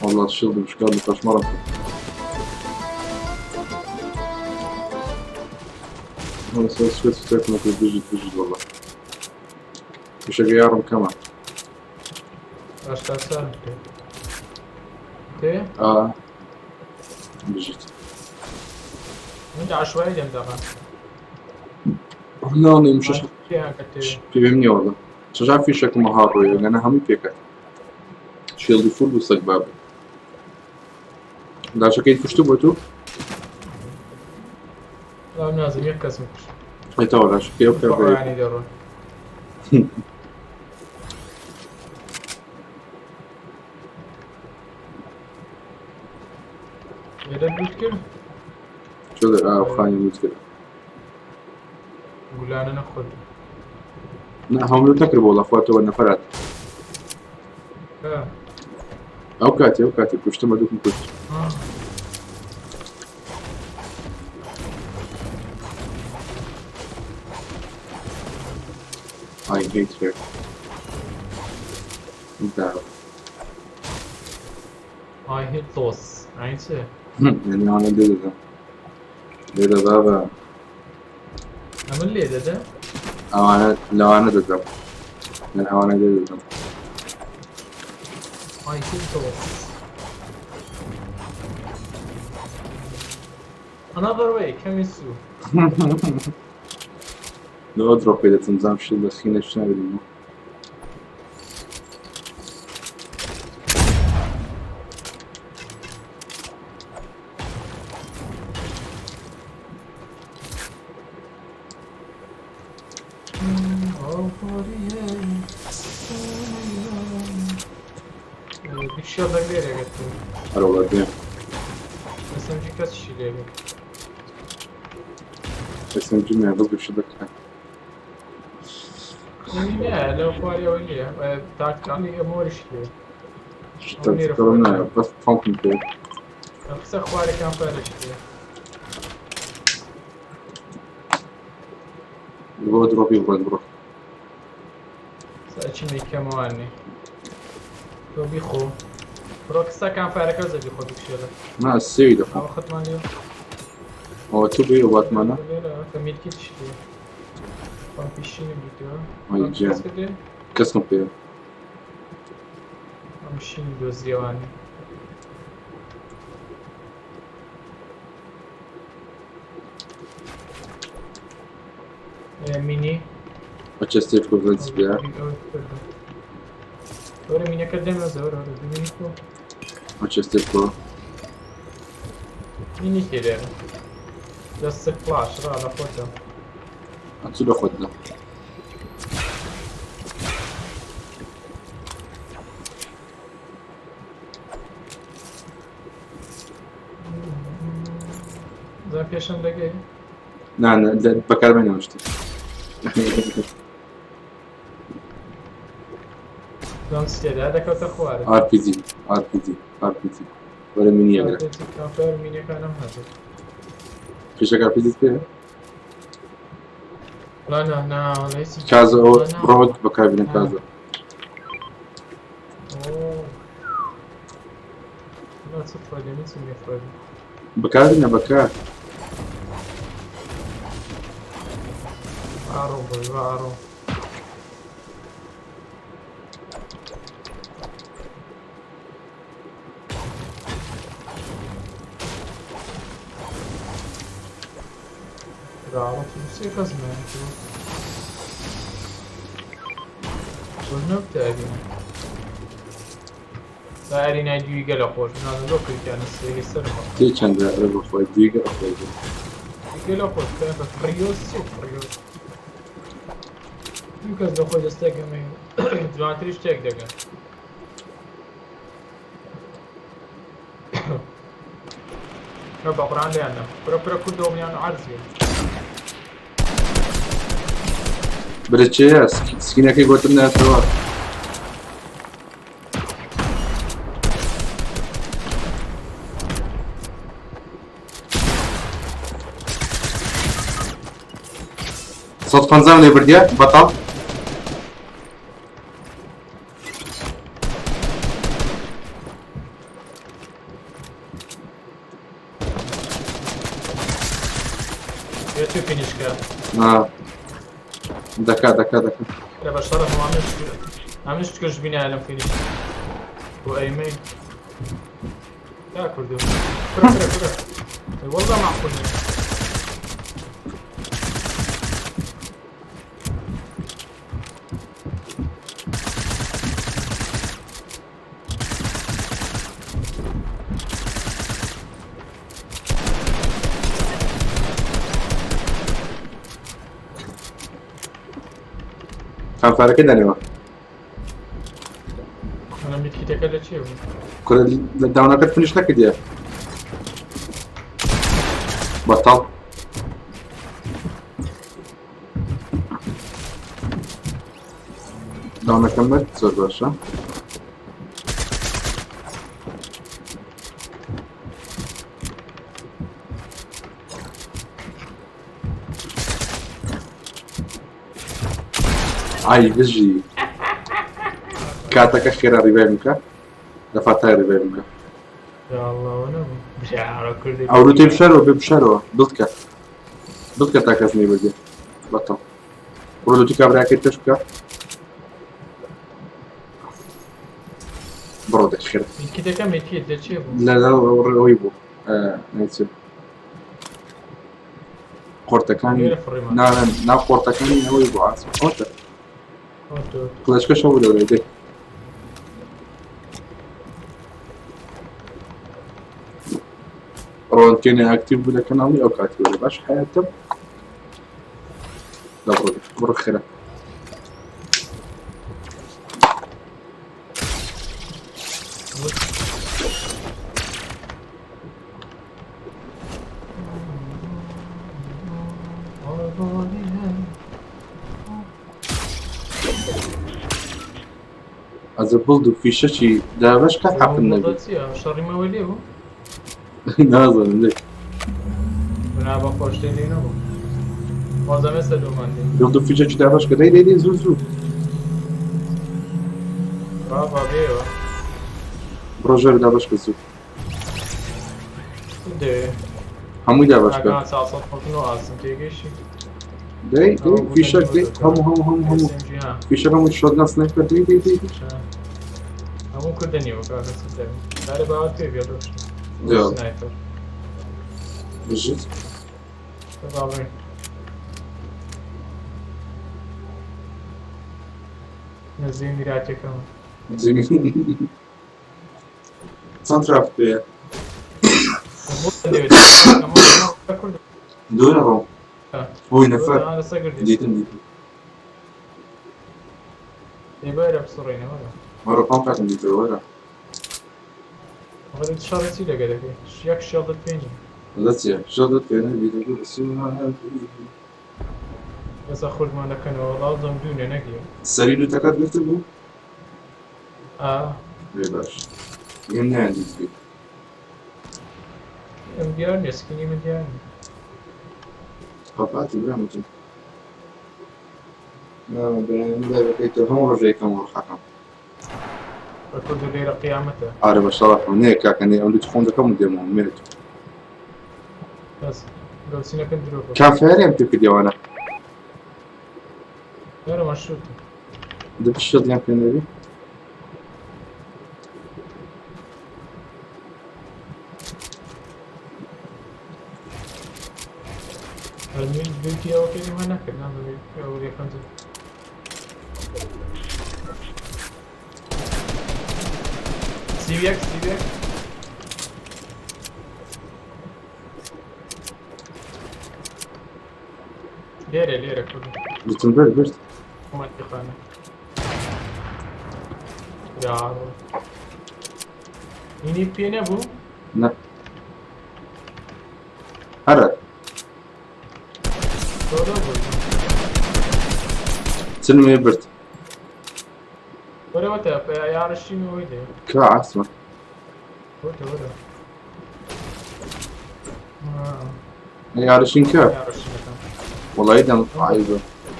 والله شيلدم شكان دي باش مرة. انا سويت سويت ما بيجي بيجي والله. مش غيارهم كمان. اشتا سالم تي؟ اه بجيت. انت عشوائي لم دغا. لا مش فهمني والله. شجع في شك مهارة يعني انا همي بيك. شيلدي فول وصك باب. لا شكيت كشتو بتو؟ لا نازم يكسم. اي تو لا شكيت اوكي. يعني درون. لوت کرد؟ شو خاني لوت کرد. قول انا ناخذ. لا هم لوت نكرب والله اخواته والنفرات. او كاتي او كاتي كشتم هذوك كشت. I hate her. انت I hate those. عين شي. يعني انا ليه ده ليه ده بابا. عمل ليه ده ده؟ او انا لو انا ده يعني او انا ده I hate those. Another way, coming soon. لو اضرب اذا تنظام شو بس خينا شنو Bir şey da nereye getirdim? هلا والله SMG kaç kişi اس ام جي بس بشدك. لا لو خواري ولي تاكتيكي امور شي. تذكرنا بس فانكم بي. خصها خواري كان فارش شي. بو دروبي بو دروب. سأچی كمواني. تو بيخو. روكسا كان فارك زي بيخو ديك ما السيد او خدمة اليوم. هو تو بي وباتمانا. لا فميل كيت شي. بامبيشين بيتو. اي جا. كسم بي. مشين دوزيواني. ميني. Aceste cuvânți Ora minha cadê meus ora ora mini ko. Aceste cu. Mini كده. بس فلاش راه لا فوتو. اتسو خدنا. زين پێشم دەگەی؟ نا نا بەکارمێنەوە شتێ. دەم سێدا دەکەوتە خوارە. RPG RPG RPG وەرە مینی ئەگرە. کافر مینەکانم هەبێت. پێشەک RPG پێ؟ لا نا نا ليس. کازە ئەوە ڕۆت بەکاربینە کازە. لا تفرج من سمي فرج. بەکاربینە بەکار. ئاڕۆ بۆی ئاڕۆ. ئاڕۆ سێ کەس زۆر نەبتە ئەرینە ئەرینای دووی گەلە خۆش نازم لۆ کردیانە سێ سەرمە. تێ چەندە ئەرە بەخۆی دووی گەلە خۆی. گەلە خۆش بە فریۆس چی فریۆس. دوو کەس لە خۆی دەستێکەمە جوانتریش تێک دەگەن. بە قورآن لێیان نەم. پرە پرە کوردەوە میان عەرزی. برە چێە سکینەکەی گۆتم ناتەوە. سەد پەنجام لێ بردیە بەتاڵ. بێ تو finish کە. دەکا دەکا دەکا. لە بە شەڕەف ئەمنش کردش بینایە لەم finish. بۆ ئەیمەی. یا کوردو. کورە کورە کورە. والله معقول نییە. کامفارەکە دانێوە. ئەمە میتکیتەکە لە چێ بوو؟ کورە لە داونەکەت فینیش نەکردیە. بەتاڵ. داونەکەم برد زۆر باشە. ئای بژی. کاتەکە خێرا ڕیڤایڤ بکە. لە فاتای ڕیڤایڤ بکە. یا الله نەبوو. برا کوردی. ئەو لوتەی بشارەوە بێ بشارەوە دڵتکە. دڵتکە تا کەس نەیبردێ. بەتاڵ. بڕۆ لوتی کابراکەی پێش بکە. بڕۆ دە خێرا. میتکیتەکە میتکیت لە چێ بوو؟ لە ئەوەی بوو. نایچێ. قۆرتەکانی لێرە فڕیمان. نا نا قۆرتەکانی ئەوەی بوو ئاسم. ئەوەتە. ئەوەتە. قڵێچکەش هەبوو لەورێ دێ. ڕۆنکێنێ ئاکتیڤ بوو لە کەناڵی ئەو کاتی وەرە باش حیاتم. لە بڕۆ بڕۆ خێرا. ئەزە بڵد و فیشەکی دابەش کە حەقم نەبێ. چییە؟ شەڕی مەوە لێ بوو؟ نازانم لێ. نا بە خۆشتێ لێ نەبوو. وازەمێ سەلومان لێ. بڵد و فیشەکی دابەش کە دەی دەی دەی زوو زوو. بابا بێوە. بڕۆ ژێر دابەش کە زوو. دێ. هەمووی دابەش کە. ئاگا 479 ئاسم تێگەیشتی. دەی دەی فیشەک دەی هەموو هەموو هەموو هەموو. SMG ها. فیشەک هەموو shotgun sniper دەی دەی دەی. هەموو کوردە نیوە کاکە چ دەبێ. دارێ باوەت پێ بێ دۆش. یا. sniper. بژیت. باڵێ. نزیک میراتەکەم. چەند تراف پێیە؟ دوورە ڕۆم. بۆی نەفەر. دیتم دیتم. بەرە بسڕینە وەرە. وەرە پام کاتم دیتەوە وەرە. وەرە شەڕی چی لەگە دەکەی؟ یەک شێڵدت پێ نییە. لە چیە؟ شەڕت پێ نەبی دەگو ئێستا خوردمان دەکەنەوە وەڵا دوونێ نەگیە. سەری لوتەکەت گرتبوو؟ ئا. بێ باش. ئێم نەیان دیتبی. ئەم دیار نییە سکینی من دیار نییە. قەپاتی برام وتم. نا بەیانی لای بەکەیتەوە هەموو ڕۆژێکەم ڕۆحەکەم. بە کورد و لێرە قیامەتە. ئارە بە شەڕەفم نییە کاکە نێ ئەو لوت خۆم دەکەم و دێمەوە مێرد. بەس گەوچینەکەن درۆ بوو. کافیاریان پێ کردیەوانە. لێرە مەشرووتە. دەبی شەڕیان پێ نەبی؟ من دووتی ئەوەکەی ئێمە نەکرد نازانم ئەو یەکەم جار. 31 31. لێرە لێرە کورد. گوتم برد برد. خۆمەتی خانە. یا هینی پێ نەبوو؟ نا. هەرە. تۆ بوو. چلم برد. وەرە وەتە یاڕشین وەی دێ. کا عاسمە. وەتە وەرە. یارشین کە؟ یاڕشینەکەم. وەڵی دەم عیبە.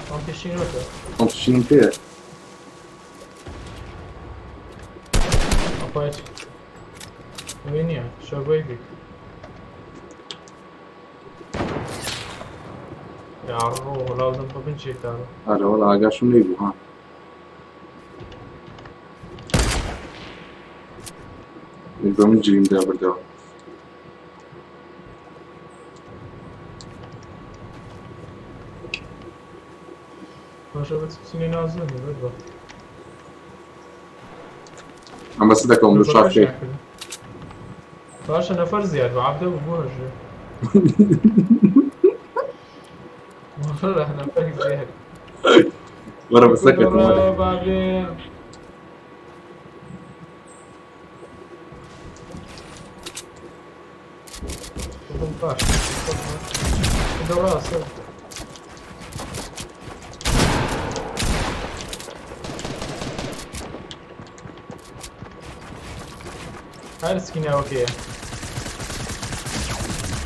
ئەم پێشین وەتە. ئەم شینم پێیە. ئەخۆیت. ئەوەی نییە شەوەی بی. یا ڕۆ وەڵا دەم بە بنچێک داوە. ئەرە وەڵا ئاگاشم لێی بوو ها. بە من جریم دا بردەوە. باشە بە چ بچینە ناو زۆنی بەدبەخت. ئەم بەسە دەکەم لە شاخێ. باشە نەفەر زیاد بوو عەبدە بوو بۆ هەژێ. والله نەفەر زیاد. وەرە بەسەکەتم وەرە. کوڕە بابێ. بڵم باش. دەڕاستە. هەر سکیناوەکەیە.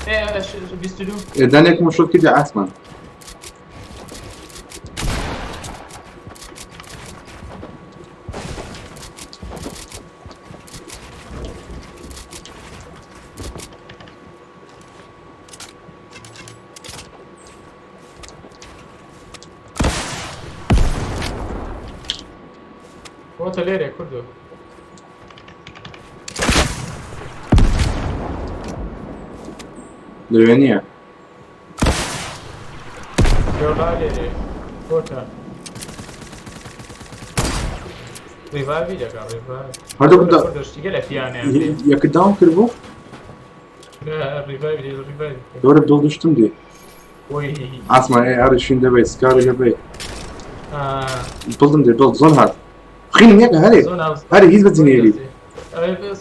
ئێ 22. دانێکم شۆت کردی عاسمان. بۆتە لێرێ کوردۆ. لەوێ نییە. لێولا لێرێ. بۆتە. ڕیڤایڤی دەکا ڕیڤایڤ. هەردوو دا کوردۆ شتی گەلە پیانەیان. یەک داون کرد بوو؟ ڕیڤایڤ ڕیڤایڤ. دۆرە دڵ دشتم دێ. وەی. عاسمان ئێ ئەرە شین دەبەی سکاری دەبەی. بڵدم دێ بڵد زۆن هات. خینم یەکە هەرێ. زۆر ناو. هەرێ هیچ بەجنێری.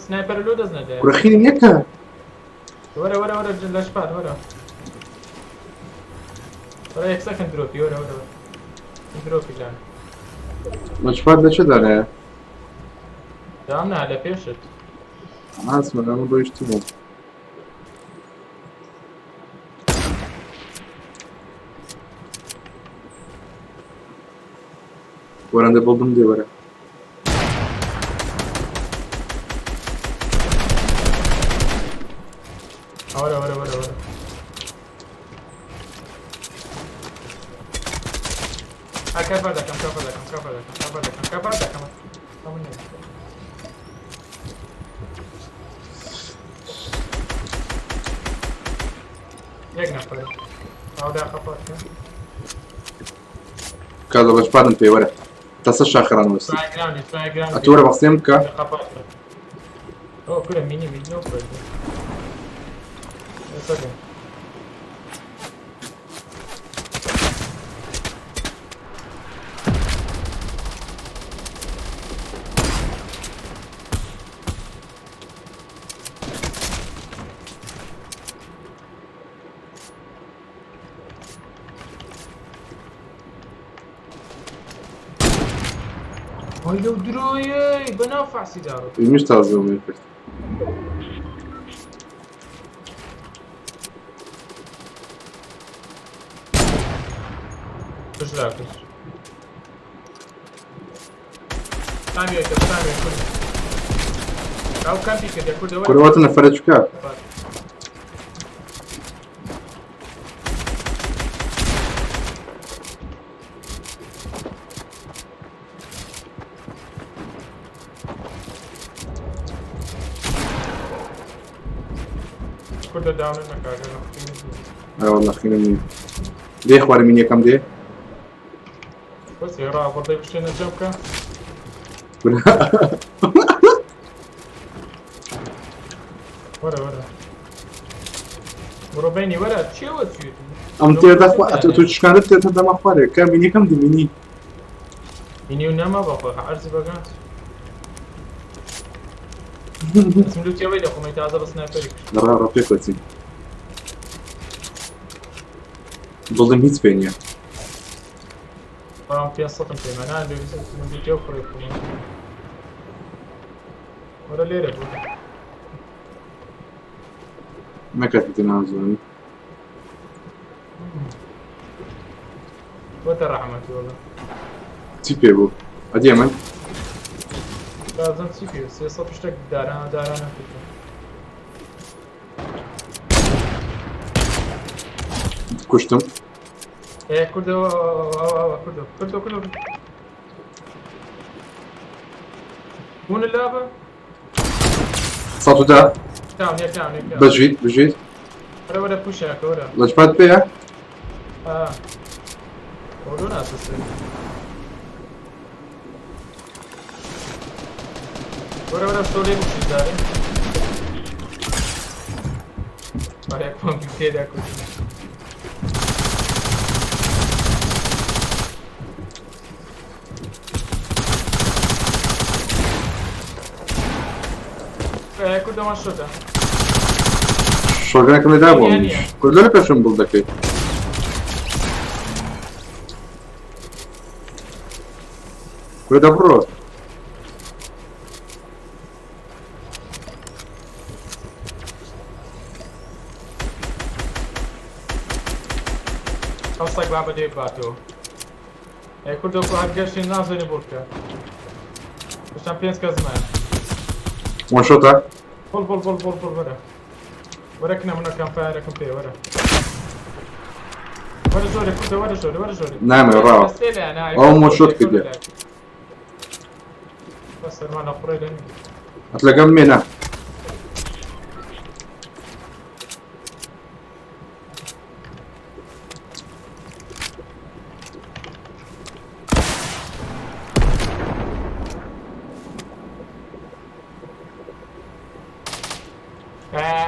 سنایپەر لۆ دەست نەدایە. کورە خینم یەکە. وەرە وەرە وەرە لەشپات وەرە. وەرە یەکسەکەن درۆپی وەرە وەرە وەرە. درۆپی لان. مەچپات لە چێ دانایە؟ دام نا لە پێشت. عاسمان ئەمە ڕۆیشتی بووم. وەرەندە بڵدم دێ وەرە. وەرە وەرە وەرە وەرە. کەفەر دەکەم کەفەر دەکەم کەفەر دەکەم کەفەر دەکەم کەفەر دەکەم. ئەمە نییە. یەک نەفەر. ئەو داخە پات کە. کازە بەشپاتم پێ وەرە. تەسە شاخەران وەستی. باکگراوندی باکگراوندی. ئەتۆ وەرە بەقسێم بکە. خەپات کە. ئەو کورە مینی مینی ئەو کورە. ئێستا وای لەو درۆیەی بەناو فەعسی داڕۆ. منیش تازەم لێ کرد. کوژرا کوژ. سامیەکە سامیە کورد. ئەو کەمپی کردە کوردە وەرە. کورە وەتە نەفەرە چووکە؟ کوردە داونە نەکاگە لە خوێنی. ئەرە وەڵا خینم نییە. دێ خوارە مینیەکەم دێ؟ بەس ڕابڕدەی بشتێنە جەم بکە. وەرە وەرە. بڕۆ بینی وەرە چێوە چێت؟ ئەم تێدا خوا ئەتۆ تۆ شکاندت تێتە دەما خوارێ کە مینیەکەم دی مینی. مینی و نەما بەخۆ عەرزی بەگات. دەچم لوو تێوەی دەخۆمەی تازە بە سنایپەری کوشت. لە ڕا ڕا پێک وەچین. بڵدم هیچ پێ نییە. ئەوان 500م پێمە نان بێ من دیتێ و کوڕی خۆم. وەرە لێرە بوو. نەکەتیتە نازانی. بۆتە ڕەحمەتی وەڵا. چی پێ بوو؟ ئەدی ئەمن؟ بازم چی پێ 300 شتێک دارانە دارانە کرد. کوشتم. ئێ کوردەوە کوردەوە کوردەوە کوردەوە. بوون اللعبة؟ 110. داون یەک داون یەک داون. بەجویت بجویت. وەرە وەرە پوشاکە وەرە. لەجپات پێیە؟ ئا. ئەوە ناسەسێ. وەرە وەرە سۆلێ بکشی جارێ. وەرە کۆمپیوتێرا کوشت. کوردەوە شۆتە. شۆگەنەکەم لێ دابووم. کوردە لە پێشم بڵ دەکەیت. کوردە بڕۆ. ئەو سەگ بابە دێ باتەوە. ئێ کوردەوە کو هەر گەشتین نازانێ بۆ بکە. هێشتا پێنج کەس مایە. وان شۆتە؟ بڵ بڵ بڵ بڵ بڵ وەرە. وەرە کنە منە کەمپایەرەکەم پێ وەرە. وەرە ژۆرێ کوردە وەرە ژۆرێ وەرە ژۆرێ. نامەوێ ڕاوە. سێ لایەن، ئای، ئەو مۆ شۆت سێ کردێ. لایەن. بەس سەرمان لە قوڕێ دەنی. ئەت لەگەم مێنە.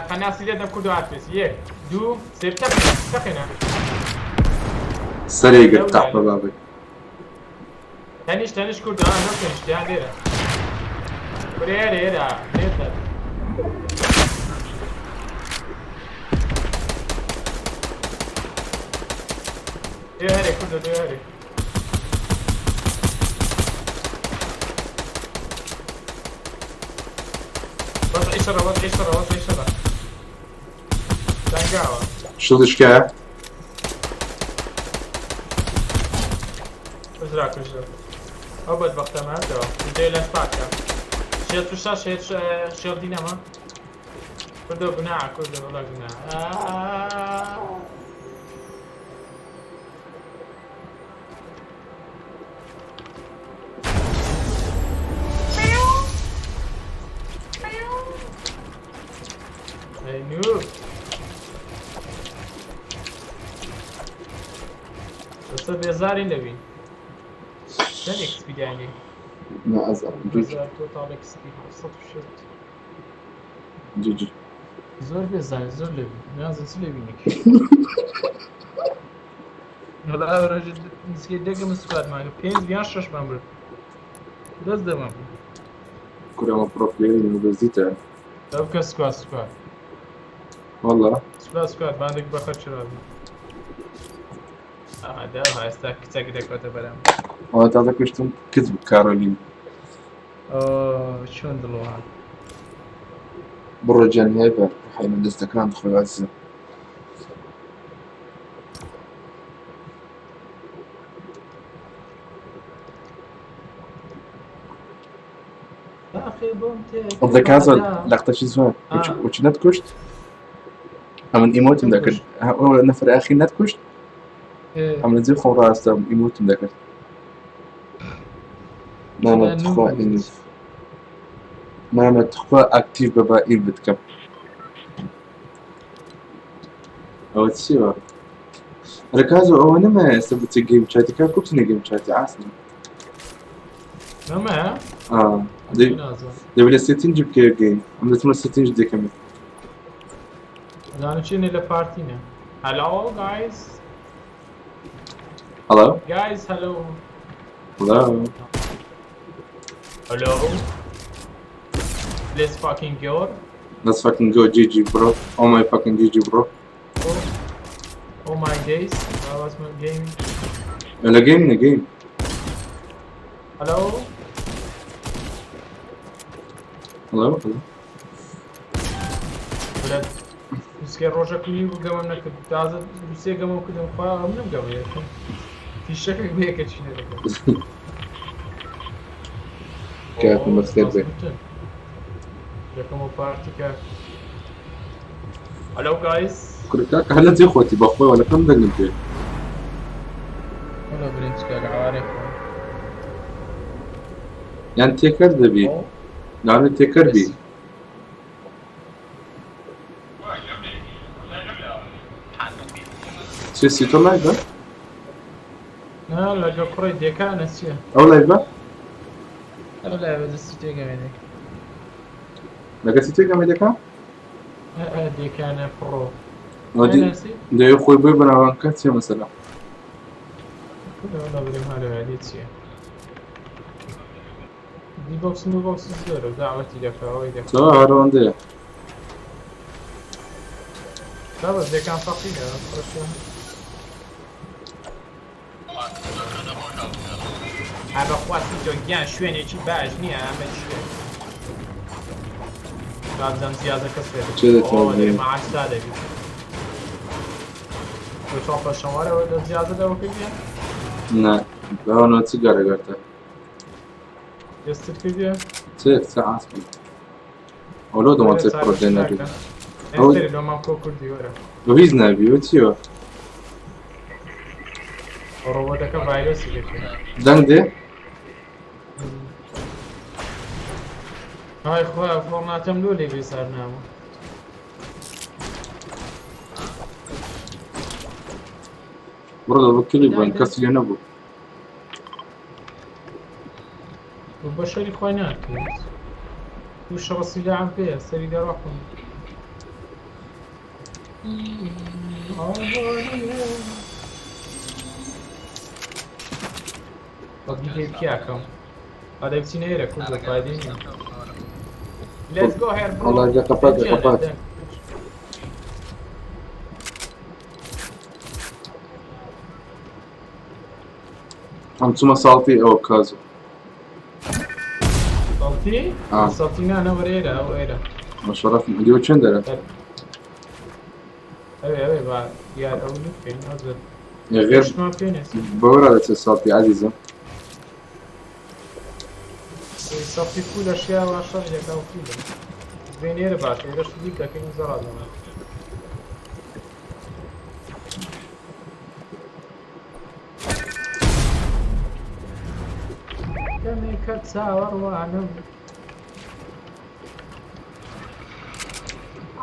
قەناسی لێ دەم کوردو ئارپێس. یەک، دوو، سێ، تەقینە، تەقینە. سەرێ گرت تەحبە بابەی. تەنیش تەنیش کوردو، ها، لەو تەنیش، یان لێرە. کورە ئێرە، ئێرە، لێرە. لێ هەرێ کوردو، لێ هەرێ. وەزعی شەڕە، وەزعی شەڕە، وەزعی شەڕە. دەنگاوە. شڵشکایە؟ کوژرا، کوژرا. ئەو بەدبەختە ماتەوە. دێ لە سپاکە. شێت و شەش، شێت، شێت دینەمە. کوردۆ گوناحە، کوردۆ وەڵا گوناحە. ئەی نوو. ئێستا بێزارین لەوین. چەند ئێکسپی دانی؟ نازانم. دوو هەزار تۆتاڵ ئێکسپی 706. جی. زۆر بێزارین، زۆر لەوین. نازانم چ لەوینێک. وەڵا ئەو ڕۆژە نزیکەی دەگەم سوپارمان کرد. پێنج یان شەشمان برد. دەست دەمان بوو. کورە ئەمە پرۆ پلەیەری نوبەزیتە. ئەو بکە سکواد، سکواد. وەڵا. سکواد، سکواد، باندێک بەخەر چرا بوو. ئاها، داها ئێستا کچەک دەکەوتە بەرام. ئەوە تازە کوشتم کچ بوو کارۆلین. ئۆ، چۆن دڵۆ هات. بڕۆ گیان هێبە، ڕوحی من دەستەکان خۆی عەزیزم. ئاخی بۆم تێ ئەو لەقتەشی زۆر. وچ نەتکوشت؟ ئەمن ئیمۆتم دەکرد. ئەو نەفەر ئاخیر نەتکوشت؟ ئەم لە جێ خۆم ڕاستەم ئیمۆتم دەکرد. مامە تخوا ئینف. مامە تخوا ئەکتیڤ بە با ئین بتکەم. ئەوە چییە؟ ڕکازۆ ئەوە نەمایە ئێستا بچێ گەیم چاتی کا کوبچنە گەیم چاتی عاسم. نەمایە؟ ئا، دەبێ لە سێتینج بکەوێ گەیم. ئەم دەچمە سێتینج دەکەم. زانم چینێ لە پارتینە. Hello guys. Hello? Guys, hello. Hello. Hello. Let's fucking go. Let's fucking go GG bro. Oh my fucking GG bro. Oh, oh my days. That was my game. لە گەیم نە گەیم. هەلۆ. هەڵۆ هەڵۆ. برا دوسکێ ڕۆژە کوی بوو گەمەم نەکرد، تازە دوسێ گەمەم کردم، خوا ئەم نەم گەمەیە فیشەکێک بەیەکە چی نەدەکرد. کاکم بەخێر بێ. دەکەمەوە پارتی کاک. هەلۆ گایز. کورە کاکە هەر لە جێ خۆتی بەخۆیەوە لە کەم دەنگم پێ. وەڵا برێم چ کاک عوارێ خۆم. یان تێکەر دەبی. لەوانەیە تێکەر بی. چێ سیتۆ لایڤە؟ نا لەگە کوڕی دێکانە چییە؟ ئەو لایڤە؟ ئەو لایڤە دەستی تێگەمێ دەکە. لەگە سی تێگەمێ دەکا؟ دێکانە پڕۆ. دەوێ خۆی بۆی بەناوان کە چیە مەسەلە؟ وەڵا برێم هەرە چییە؟ دی بۆکس و بۆکس زۆرە و داوەتی دەکا ئەوەی دەکا. تەواو هەر ئەوەندەیە. تا بەس دێکان فەقیرە خۆشە. هەر بەخوا سیتۆ گیان شوێنێکی باش نییە ئەمە چییە؟ بابزانم زیادەکە سوێ چێ دەتوانێت دەبێت معاش تا دەبی. تۆ چاو پەشەوارەوە لە زیادە دەوە کردیە؟ نا باوەنەوە چ گەرەگەرتە؟ دەستت کردیە؟ چێ چ عاسکی. ئەو لۆ دەوان چێ پڕۆژێ نەبی. ئەو ئێستێ لۆمان کۆ کوردی وەرە. بە هیچ نابی وە چیەوە؟ ڕۆبۆتەکە ڤایرۆسی گرتووە. دەنگ دێ؟ های خوا فۆرناتەم لۆ لێ بێزار ناوە. بڕۆ دەبوو کلی بن کەسی لێ نەبوو. بۆ بەشەری خۆی ناکرێت. دوو شەڕە سیلاحم پێیە سەری دەڕەقم. بەڵگی پێ پیاکەم. ئەدەی بچینە ئێرە کوردە فایدەی نییە. Let's go here bro. وەڵا گە قەپات گیانە، قەپات. دەنگ. ئەم چوومە ساڵتی ئەوە کازو. سەڵتی؟ آه. سەڵتی نا نەوەرە ئێرە ئەو ئێرە. مەشەڕەفم ئەدی وە چێن دەرە؟ ئەوێ ئەوێ با دیار ئەو بکەین ئەزر. غێر شمان پێ نێسی. بەوەرا دەچێت ساڵتی عەزیزم. سەڵتی پولە شیاوە شەڕ دەکا و پولە. بێن ئێرە باشە ئێرە شلیک دەکەین و زەڕا دەڵێن. کەمێکە چاوەڕوانم.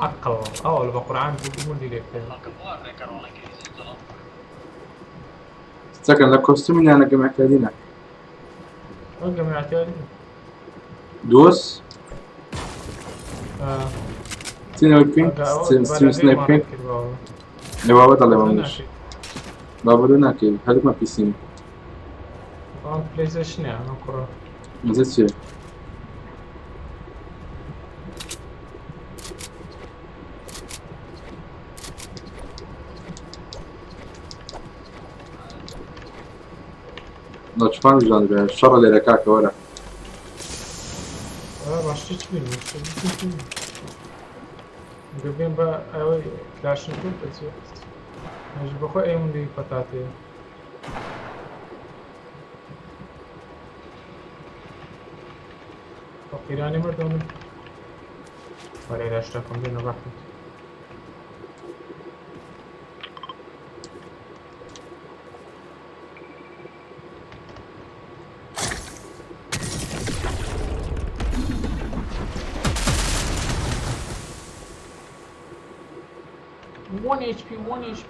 عەقڵ ئەوە بە قورعان بوو لێ بکەن. سەکەن لە کۆستیومی نانەکە معتادینە. ئەو معتادین. دۆس چینەوە بکەین؟ ستریم سنایپ بکەین؟ لە بابە دەڵێ منیش. بابە لۆ ناکەی هەردووکمان پیسین. ئەم پلەیستەیشنە ئەم کوڕە. مەزە چییە؟ نەچفان ژان بێ شەڕە لێرە کاکە وەرە. ڕاشتی چ بینی؟ گەبێن بە ئەوەی کلاشنکۆف دەچێت. مەژ بەخۆ ئێم لێی پەتاتەیە. فەقیرانی مردم. وەرە ئێرە شتەکەم بێنە ڕەحمەت. One HP, one HP.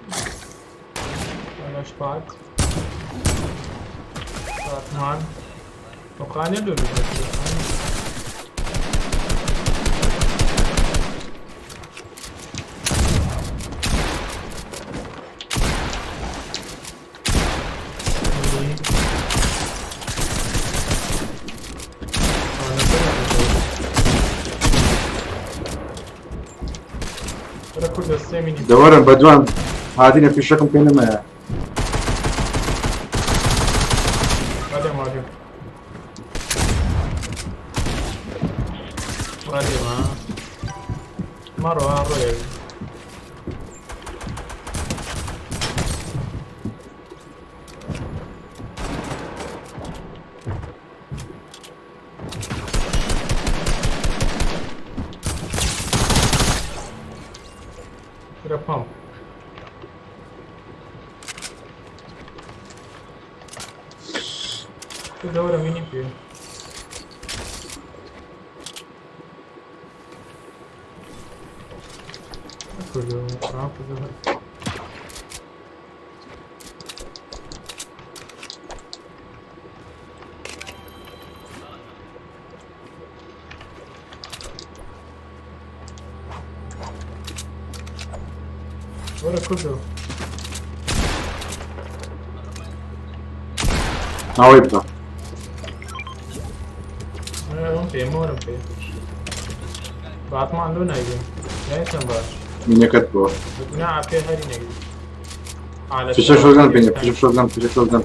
ولا شبعت. شبعت وقاني لولو. دەوەرن بە دوان هاتینە فیشەکم پێ نەمایە. ئادەم ئادەم. کرە پەمپ. دەوەرە مینی پێ. کردو کردو. وەرە کوردۆ. ئەوەی بکە. ئەوم پێ مۆرم پێ. باتمان لۆ ناگرم. یانی باش. مینەکەت بۆ. گوناح پێ هەری نەگری. فیشە شۆزان پێ فیشە شۆزان فیشە شۆزان.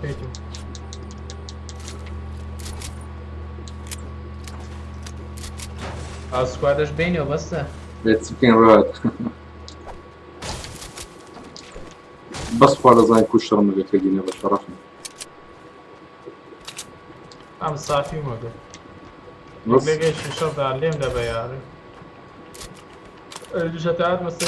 پێتم. ئەو سکوادەش بینەوە بەسە. بێت بکەین ڕات. بەس خوا دەزانین کو شەڕم لەگە کردینە بە شەڕەفم. ئەم سافی مەگە. بەس لەگەشی شەڕدا لێم دەبە یارە. شتات مثلا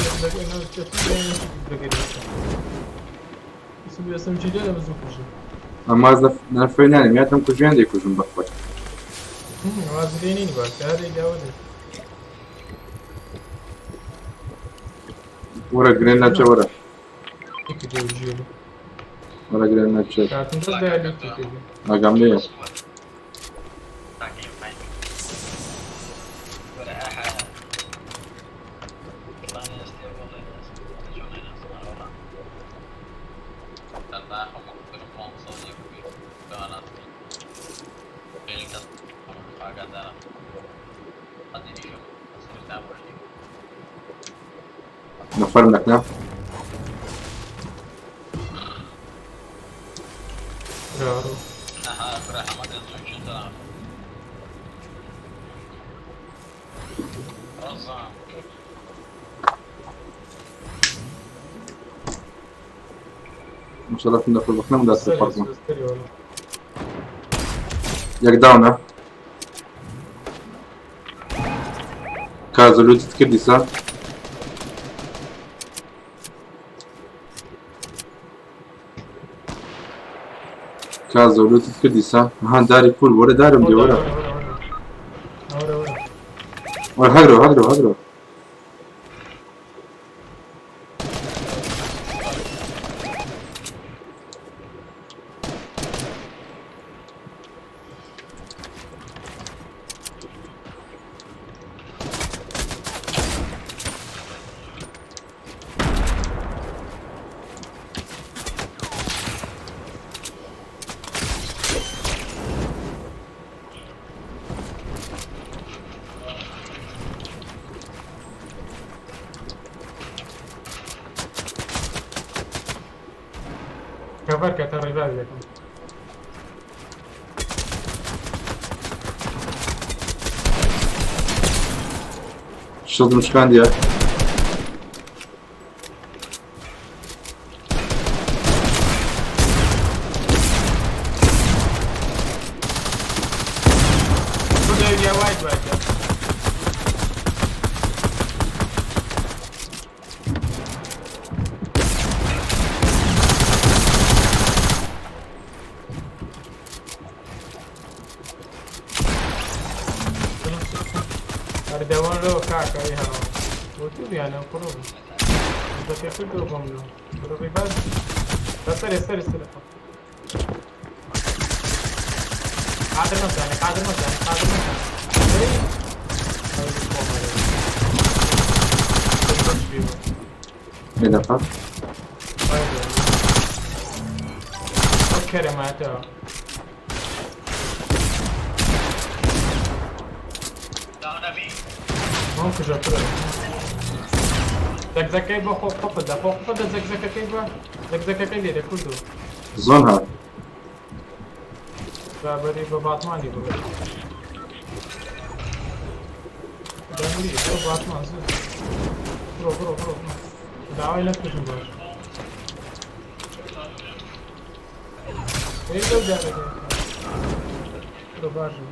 ئەماز نەفرێنیانم یاتم کوژیان دەیکوژم بەخۆی. وەرە گرێن ناچە وەرە. وەرە گرێن ناچە. ئاگام لێیە. نەفەرم نەکنا. شەرەفم نەفەر بخنم دەست فەرمە. یەک داونە. کازەلوتت کرد دیسا. کازەلوتت کرد دیسا. ها داری کول وەرە دارم دێ وەرە. وەرە هەگرەوە هەگرەوە هەگرەوە. کەڤەر کە تا ڕێباز دەکەم. شڵدم شکاندیە. کوردۆ یا وای دوایکە. بەردەوام لەوە کاکە ئەی هەڵەوە. وتوویانە کوڕ بە پێکردەوە بۆم لۆ. بڕۆ ڕێباز. بەسەرێ سەرێ سەرێ. قادر مەزانێ قادر مەزانێ قادر مەزانێ. لێ دەقە. کەرەماتەوە. ممكن جاترة. زكزكەی بۆ خۆ خۆ خۆ خۆ زەکزەکەکەی بە زەکزەکەکەی لێرە کوردۆ. زۆن هات. بەری بە باتمانی بڵێ. دەمری بۆ باتمان زوو. بڕۆ بڕۆ بڕۆ. داوای لە کوژم باش. ئەی لەو جارە بڕۆ باشم.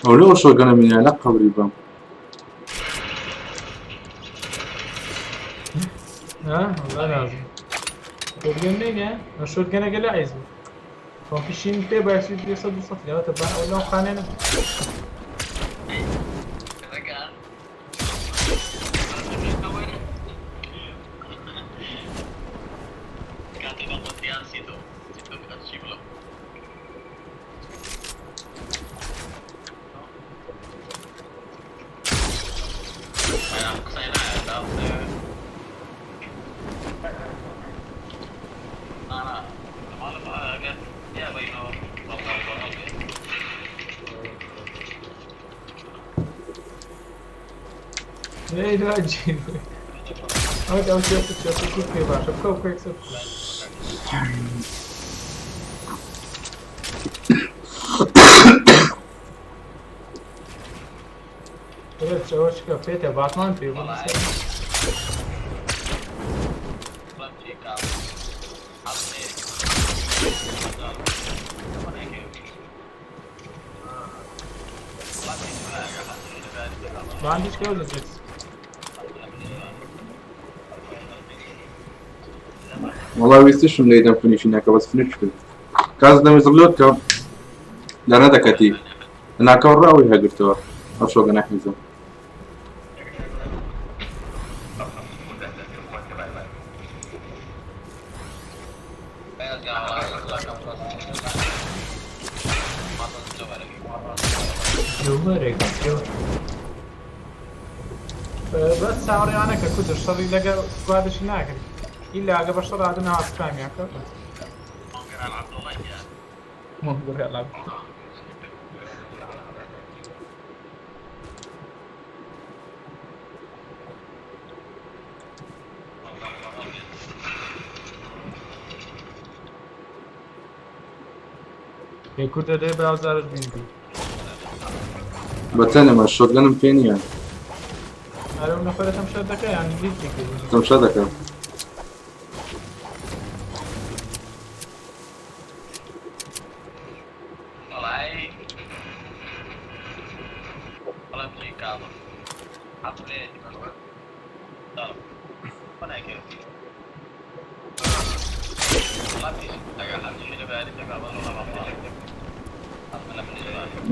ئەو لەوە shotgun ە منە لە قەبری بم. ها والله لازم shotgun نینە shotgun ەکە لە عیز بوو کۆمپیشین پێ باسی 200 200 لەوە تەبا ئەو لەو خانێنە. ئەی دا جی ئەو ئەو چێت چێت پێ باشە بکە بکە یەکسەر. ئەوە چکە پێتە باتمان پێ بوو. باندیج کە دەچێت. والله ویستیشم لێدەم finish ی نەکە بەس finish کرد کاز دەمێت کە لە نەدەکەتی ناکەو ڕاوی هەگرتەوە ئەو shotgun ە حیزە. بەس چاوەڕێوانەکە کوتر شەڕی لەگەڵ squad ش ناکرد ئیلا ئەگە بە شەڕ هاتن ها سپامیان کە مۆنگۆریال عەبدوڵڵا. ئێ کوردە دەی باوزارش بینی. بە چەندەمە shotgun م پێ نییە. ئەرە ئەو نەفەرە تەمشا دەکە یان لیت دەکەی؟ تەمشا دەکەم.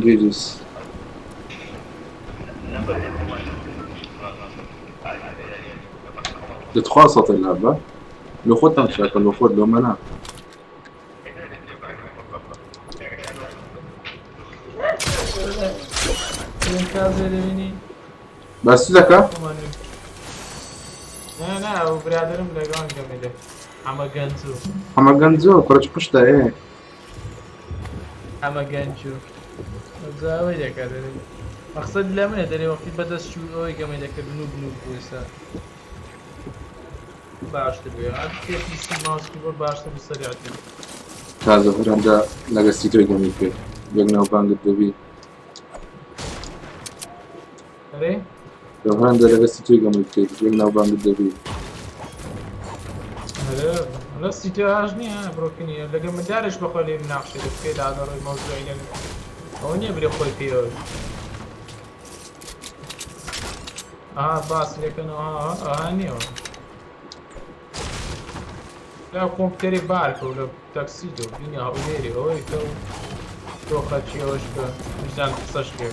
GGs. تخاصة اللعبة لو خد تمشاك لو خد لو منع. کازێ دەبینی. بەس دەکە؟ نا نا ئەو برادرم لەگەڵ گەمەی دەکرد حەمە گەنجۆ. حەمە گەنجۆ کوڕە چ قشتە ئێ. حەمە گەنجۆ ئەوجا ئەوەی دەکات دەرێ مەقسەد لە منە دەرێ وەختی بەدەست چوو ئەوەی گەمەی دەکرد نوب نوب بوو ئێستا باشتر بوو ئەم پێ PC mouse keyboard باشتر بوو سەریعتر بوو. تازە هەرەندە لەگە سیتۆی گەمی کرد یەک ناوبانگت دەبی. ئەرێ؟ هەرەندە لەگە سیتۆی گەمی کرد یەک ناوبانگت دەبی. ئەرێ لە سیتۆ هاش نییە برۆکنی لەگە مدارش بەخۆ لێ مناقشە دەکرێت دادەڕۆی مەوزوعی لەگە ئەوە نییە برێ خۆی پێوە. ئاها باس لێکەنەوە ئاها نییە لە کۆمپیوتەری بارکە و لە تەکسیدۆ بینە هەولێری ئەوەی کە و تۆ خەرچی ئەوەش کە ویژدان قسەش لێ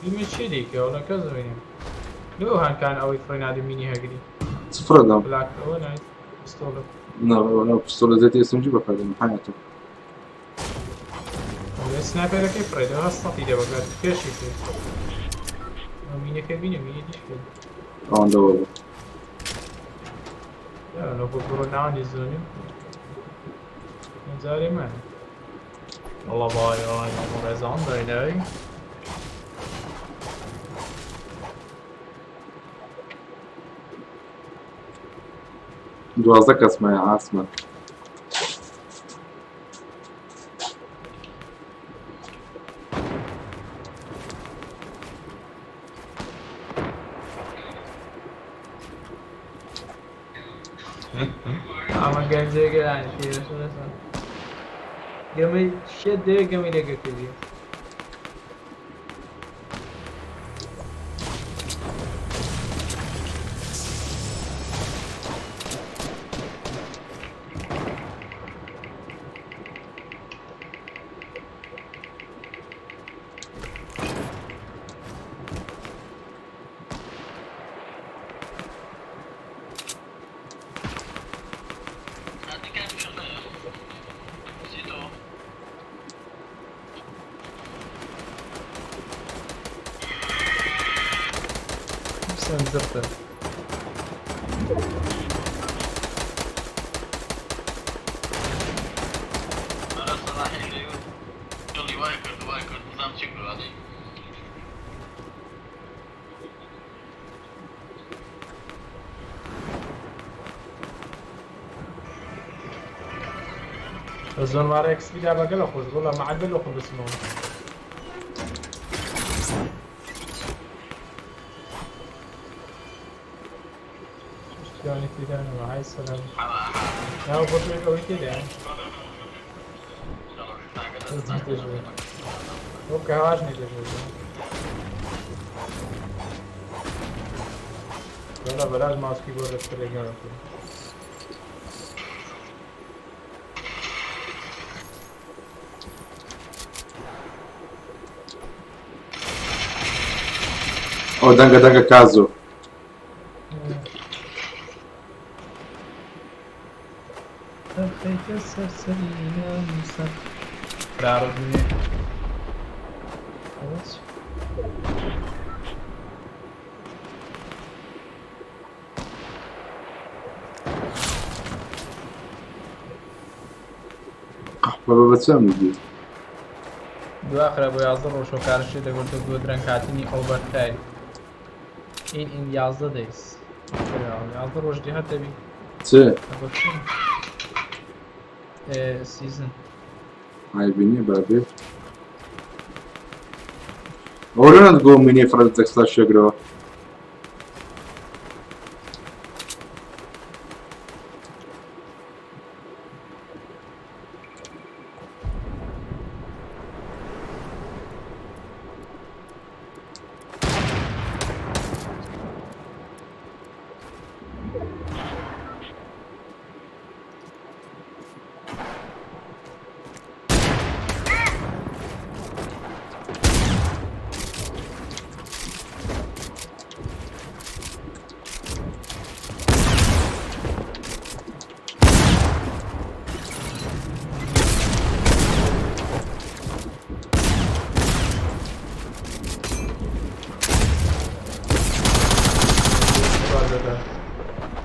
بیمە چی دیکە ئەو لە کەس بینیم لۆ هەنکان ئەوەی فڕێنادی مینی هەگری سفرەدام. بلاک ئەوە نایت پستۆڵە. نا پستۆلە زێتی SMG بەکاردێنم حەیاتم. سنایپەرەکەی فڕێدەوە سەتی لێ بەکات پێشی کرد مینەکە بینە مینی دیش کرد. ئەوەندەوە بوو. لە بۆ بڕۆ ناوەندی زۆنی جارێ من والله باي باي ڕێزان داینای. 12 کەسمایە ئاسمان. ئەمە گەنجێکە گەمەی شێت دەوێت گەمەی لەگە کردی. زڕتە. ئەرە سەلاحی دەیوت دڵی وای کرد وای کرد بزانم چی کرد ئەڵێ. بە زۆن وارە ئێکس پی دا بەگەلە خۆش گوڵە معدل خۆ بچمەوە. شتیانی تێدا نەما ئای سەلام. ناو بۆ تۆی ئەوەی تێدایە. بۆ کە هەواش نێتە ژوور. وەڵا بەلاش ماسکی بۆ لە تەلەگرام کرد. ئەو دەنگە دەنگە کازۆ. دەخەیتە سەر سەری ناموسە. براڕ دنیا. ئەوە چی؟ قەحپە بە بەچەم دی. دواخرا بۆ 11 ڕۆژ هۆکارشی دەگۆڕێت بۆ درەنگ هاتنی ئۆڤەرتایم. In 11 days. 11 ڕۆژ دی هەر دەبی. چ؟ بۆ چی؟ Season. عیبی بابێ. ئەوە لۆ گۆ منی فرە دەکسلا شێگرەوە.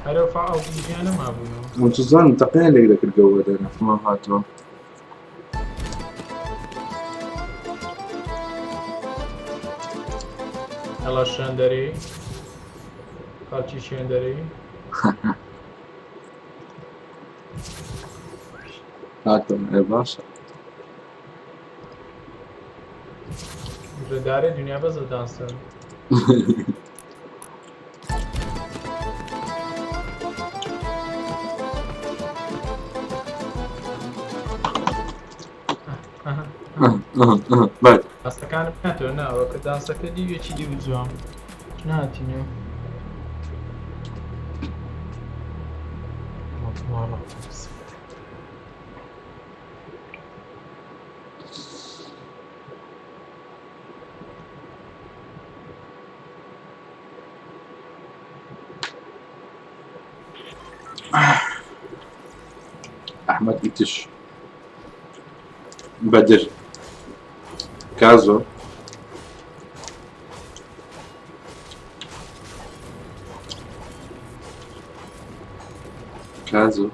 هەرە فا ئەو گیانە مابوونەوە. ئەم چزانم تەقیان لێک دەکرد گەوە دەنا. ما هاتەوە. هەڵا شێندەری خەڵکی شێندەری. هاتم ئێ باشە. دارێ دنیا بەزە دانسن. بای. دانسەکانم ناتەوە ناوە کە دانسەکە دیوێکی دیو جوان ناتینەوە. ئەحمەد ئیتش بەدر کازۆ کازۆ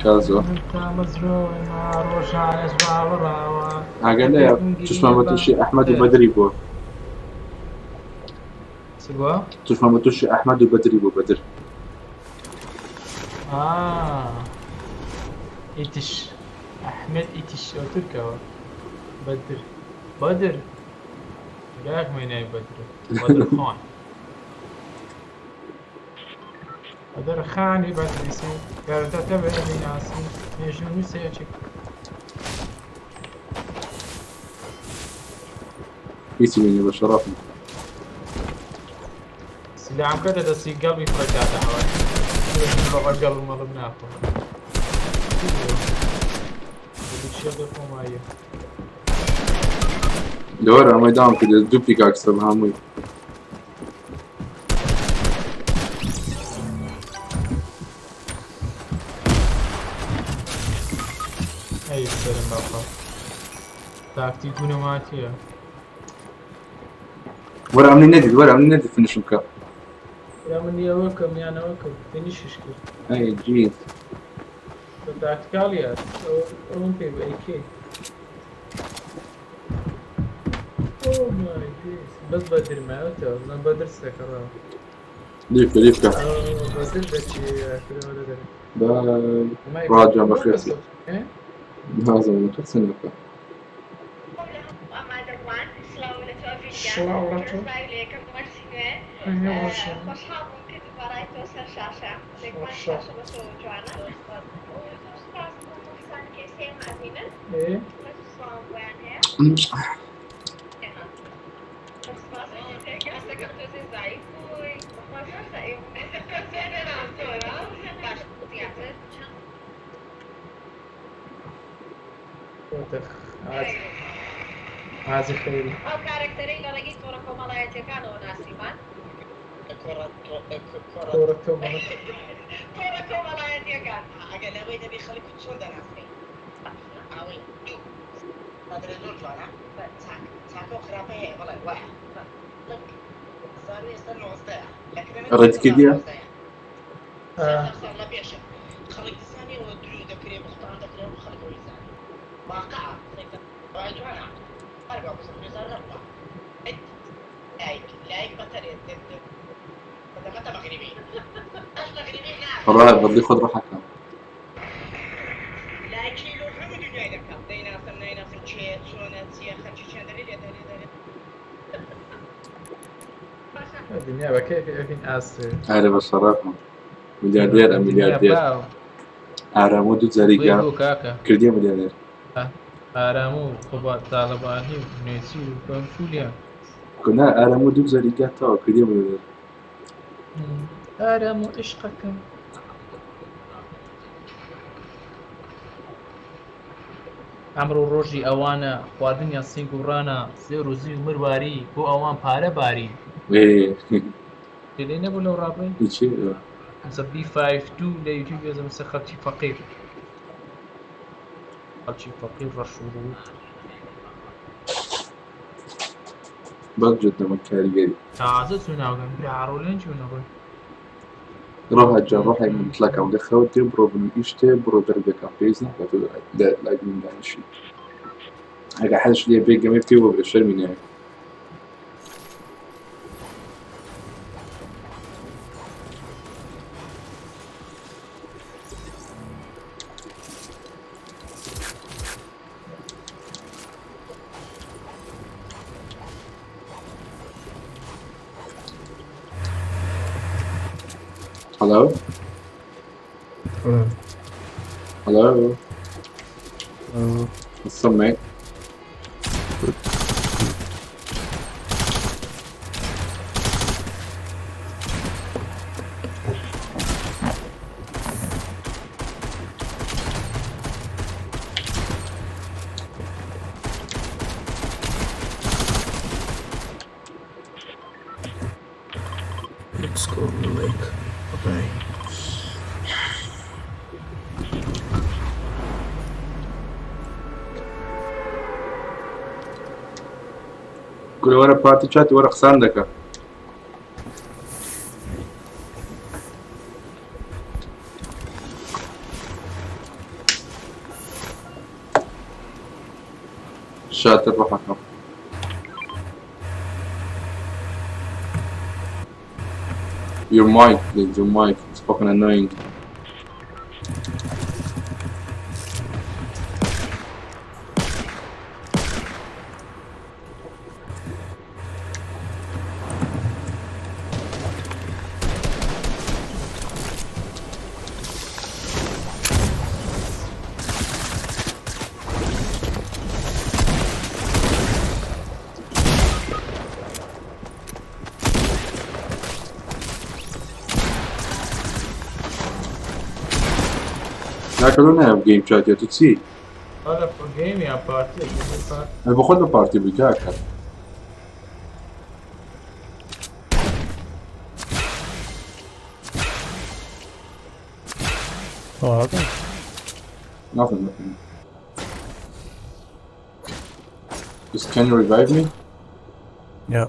کازۆ. تامەزرۆی ما ڕۆژانەش باوەڕاوە. ئاگا لێیە توشمان بە تووشی ئەحمەد و بەدری بووە. چ بووە؟ توشمان بە تووشی ئەحمەد و بەدری بوو بەدر. ئیتش ئەحمەد ئیتش ئەو تورکەوە. بەدر بەدر براکمەی ناوی بەدرە. بەدر خان. بەدر خانی بەدلیسی گەردەتە بەبیناسی مێژوو نووسێکی. هیچی منی بە شەڕەفم. سینە. سیلاحم کەتە دەستی گەڵمی فڕێداتە هەوا. بابا گەڵم مەڵم ناخۆم. شێڵێ خۆمایە. لەوەرە ئەمەی داوام کرد دوو پیکاکسە بە هەمووی. ئەی سەرم بەخوا. تاکتیک و نەماتیە. وەرە ئەمنی نەدیت وەرە ئەمنی نەدیت فنشم بکە. برا من ئەوەکەم یان ئەوەکەم فینیشش کرد. ئەی جیز. بە تاکتیکاڵیە ئەوم پێ بە ئەیکێ. Oh my days. بەس بەدر مایەوەتەوە بزان بەدر سێکەڕەوە. لیفکە لیفکە. بەدر دەچی کرەوە دەدەرێ. باي. ڕاجع بەخێرتی. نازانم کەس نەکە. سڵاو لە تۆ. ئێ عازی خەیری. ئەو کارەکتەرەی لە ڕێگەی تۆڕە کۆمەڵایەتیەکانەوە ناسیمان. تۆڕە کۆمەڵە. تۆڕە کۆمەڵایەتیەکان. ئەگەر لەوەی دەبی خەڵک چۆن دەناسرێ؟ ئەوەی دوو قادرە زۆر جوانە چاکە و خراپە هەیە بەڵێ وایە هەزار و ئێستا نۆزدەیە لە کرێ ڕێت کردیە؟ ساڵ لە پێشە خەڵک دزانیەوە درو دەکرێ بوختان دەکرێ و خەڵک ئەوەی زانی واقعە وای جوانە هەر بە بزم هەزار نەبووە لایک لایک بەتەرێ دەکەتە مەغریبی ئەش مەغریبی نا ڕا بەدڵی خۆت ڕەحەکە. لایکی لۆ هەموو دنیای دەکات دەیناسم نایناسم چێ چۆنە چییە خەرچی چێن دەرێ لێ دەرێ دەرێ دنیا بە کەیفی ئەڤین ئاسێ. ئارە بە شەڕەفم. ملیاردێرە ملیاردێر. باو. ئارامۆ دوو جاریگا بۆ کاکە. کردیە ملیاردێر. ئارام و قوباد تاڵەبانی و نێچیر و پەمفولیان. نا ئارامۆ دوو جاریگا تەواو کردیە ملیاردێر. ئارام و عیشقەکەم. ئەمڕۆ ڕۆژی ئەوانە خواردنیان سینگ و ڕانە زێر و زیو مرواری بۆ ئەوان پارە باری. ئێ لێ نەبوو لەو ڕابەی؟ چی؟ مەسە بی 52 لە یوتیوب ێزە مەسە خەڵکی فەقیر. خەڵکی فەقیر ڕەش و ڕووت. بەس جوتنەوە کاریگەری. تازە چوو ناوگەن برا ڕۆ لێن چوو نەڕۆی. ڕۆحە جا ڕۆحێک من مطلقم لە خەوت تێ بڕۆ بن ئیش تێ بڕۆ دەرگ دەکەم پێویست ناکات لای من دانیشی. ئەگە حەزش لێ بێ گەمەی پێوە بێ شەرمی نایە. Hello? Hello. Hello? What's up, mate? Let's go on the lake. Okay. کورە وەرە پارتی چاتی وەرە قسان دەکە. شاتر ڕەحەکەم. Your mic, please, your mic. It's fucking annoying. کاکە لۆ نایە game chat تو چی؟ هذا game یان party ئەی بۆ خۆت لە پارتی بووی کاکە. Oh, okay. Nothing, nothing. Just can you revive me? Yeah.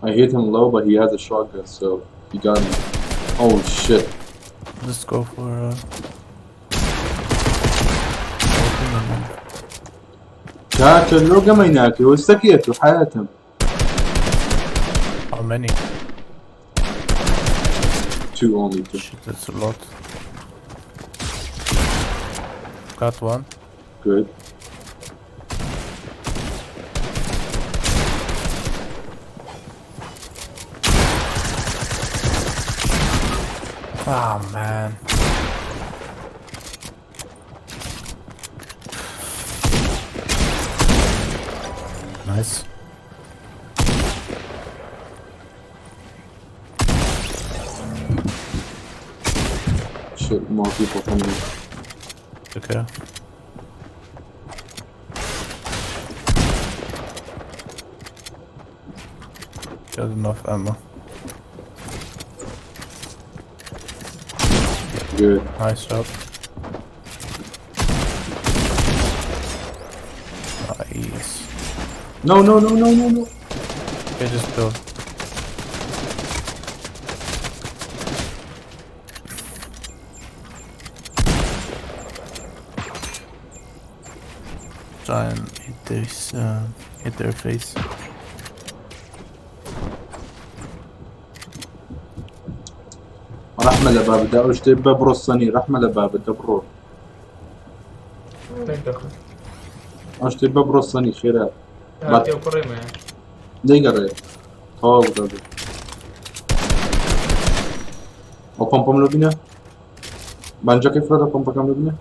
I hit him low, but he has a shotgun, so he got me. Oh shit. Let's go for open and then کاکە لۆ گەمەی ناکەی وەستەکێت و حیاتم. How many? Two only two. Shit, that's a lot. Got one. Good. Ah, man. Nice. Shit, more people coming. Okay. Got enough ammo. Good. Nice job. Nice. No, no, no, no, no, no. Okay, just build. Try and hit this, hit their face. رحمة لباب دا وش تبى برصني رحمة لباب دبرو. وش تبى برصني خيرات. هاتي وكريمة. دي قريت. طاب طاب. أو بام بام لبنا. بانجا كيف رد بام بام لبنا.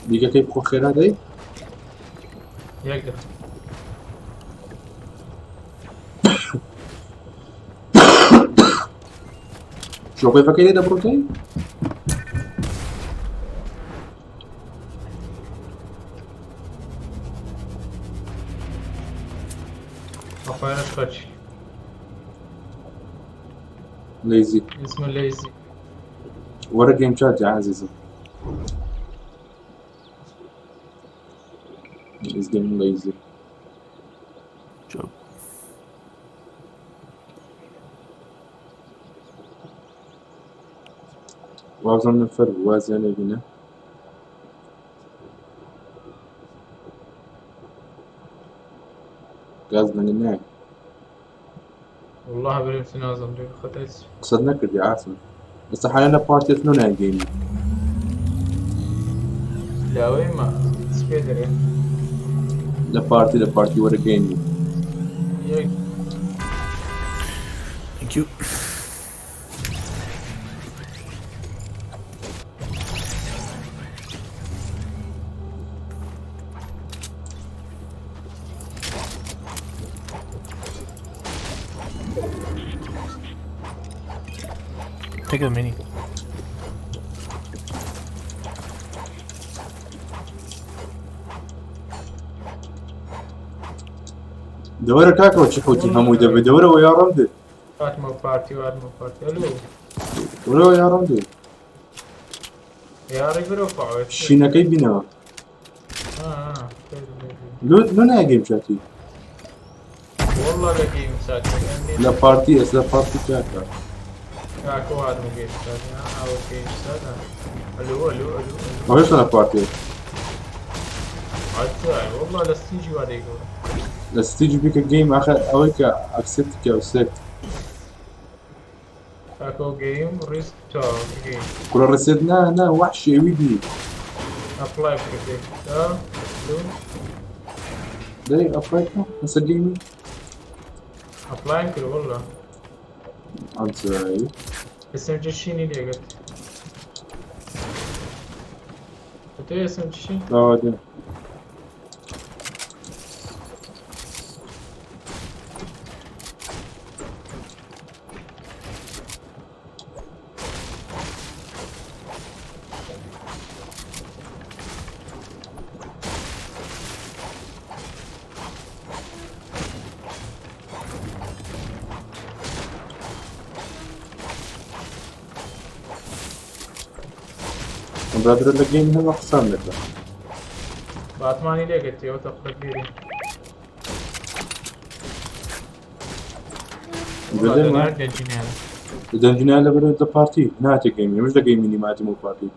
ديكا كيف خو خيرات دي. يقدر. شو كيف كده دبرو تاي؟ أخويا ليزي. اسمه ليزي. ورا جيم شات يا عزيزي. Is getting lazy. Job. وازن الفرق وازن بنا. غاز من هناك. والله بريم نازم لي خطيت. قصدنا كردي عاصم. بس حاليا بارتي اثنين جيم. لا وين ما سبيدر. لا بارتي لا بارتي ورا جيم. Thank you. Take a mini. دورة كاكا وشحوتي همو دبي دورة ويا رمدي. فاطمة بارتي وادمو بارتي الو. ولو يا رمدي. يا رجل رفعوا. شينا كي بنا. لو لو نا جيم شاتي. والله لا جيم شاتي. لا بارتي اس لا بارتي كاكا. كاكا وادمو جيم شاتي. او جيم شاتي. الو الو الو. ما فيش لا بارتي. عاد والله لا ستيجي ولا يقول. لا ستيجي بيك جيم اخر اويك اكسبت كا وسكت. كاكو جيم ريستار جيم. كل ريست نا نا وحش ويدي. ابلاي بريدكت. داي ابلاي بس جيمي. ابلاي كل والله. I'm sorry. اس ام جي شيني اللي قلت. قلت اس ام جي شيني؟ لا. برادەرە لە گەیمی هەمە قسان دەکە. باتمانی لێگەتیەوە تەقلە بێری. دەنجینا لە بەرە لە پارتی ناتێ گەیمی ئەمش لە گەیمی نیماتم و پارتی.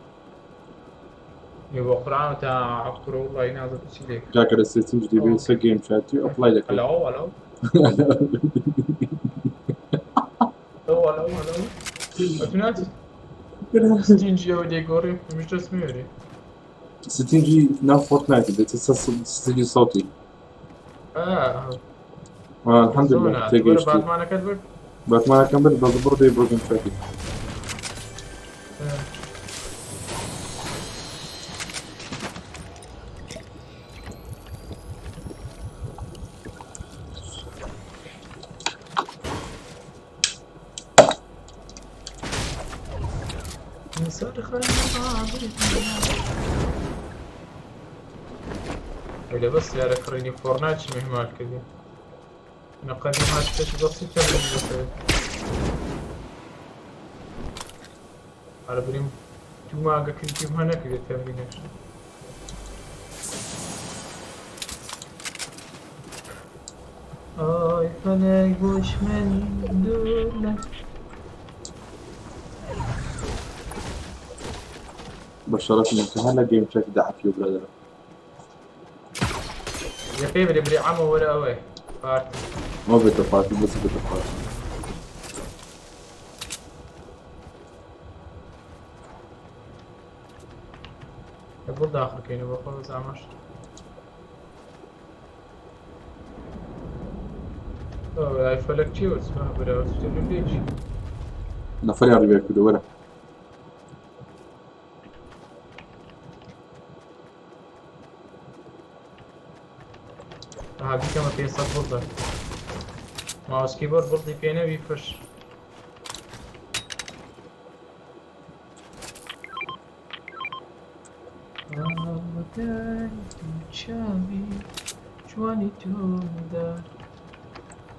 بۆ قورآن تا عەقرە وڵی نازە چی لێک. کاکە لە سێتیم دەبێ سە گەیم چاتی ئەپلای دەکەی. هەلۆ هەلۆ هەلۆ هەلۆ ئەتو ناچی ستینجی ئەوە دەیگۆڕی مش دەستمێری. ستینجی ناو فۆرتنایت دێتە ستینجی سەوتی. الحمد لله تێگەیشتی. باتمانەکەت برد؟ باتمانەکەم برد بەس بڕ دەی بۆ گەیم چاتی. ولا بس يا كريني فورنايت مهمال كذي نقل ما شفتش بسيطة من بس على بريم تو ما كنت ما نكذي تمرين آی فلک دشمن دونه بە شەرەف من کە هەر لە گەیم چاتی دەعفی و برادەرە. يا فيبري بري عمو ولا اوي بارتي. ما بێتە پارتی بەس بێتە پارتی. بۆ داخل کەین بۆ خۆ زاماش. ئەی فەلەک چی وتسمە برا لێکی. نەفەریان ڕیبێ کردو وەرە. ها بیکەمە 500 بڵدە ماوس کیبۆرد بڵدی پێ نەبی فش. چاوی جوانی تۆدا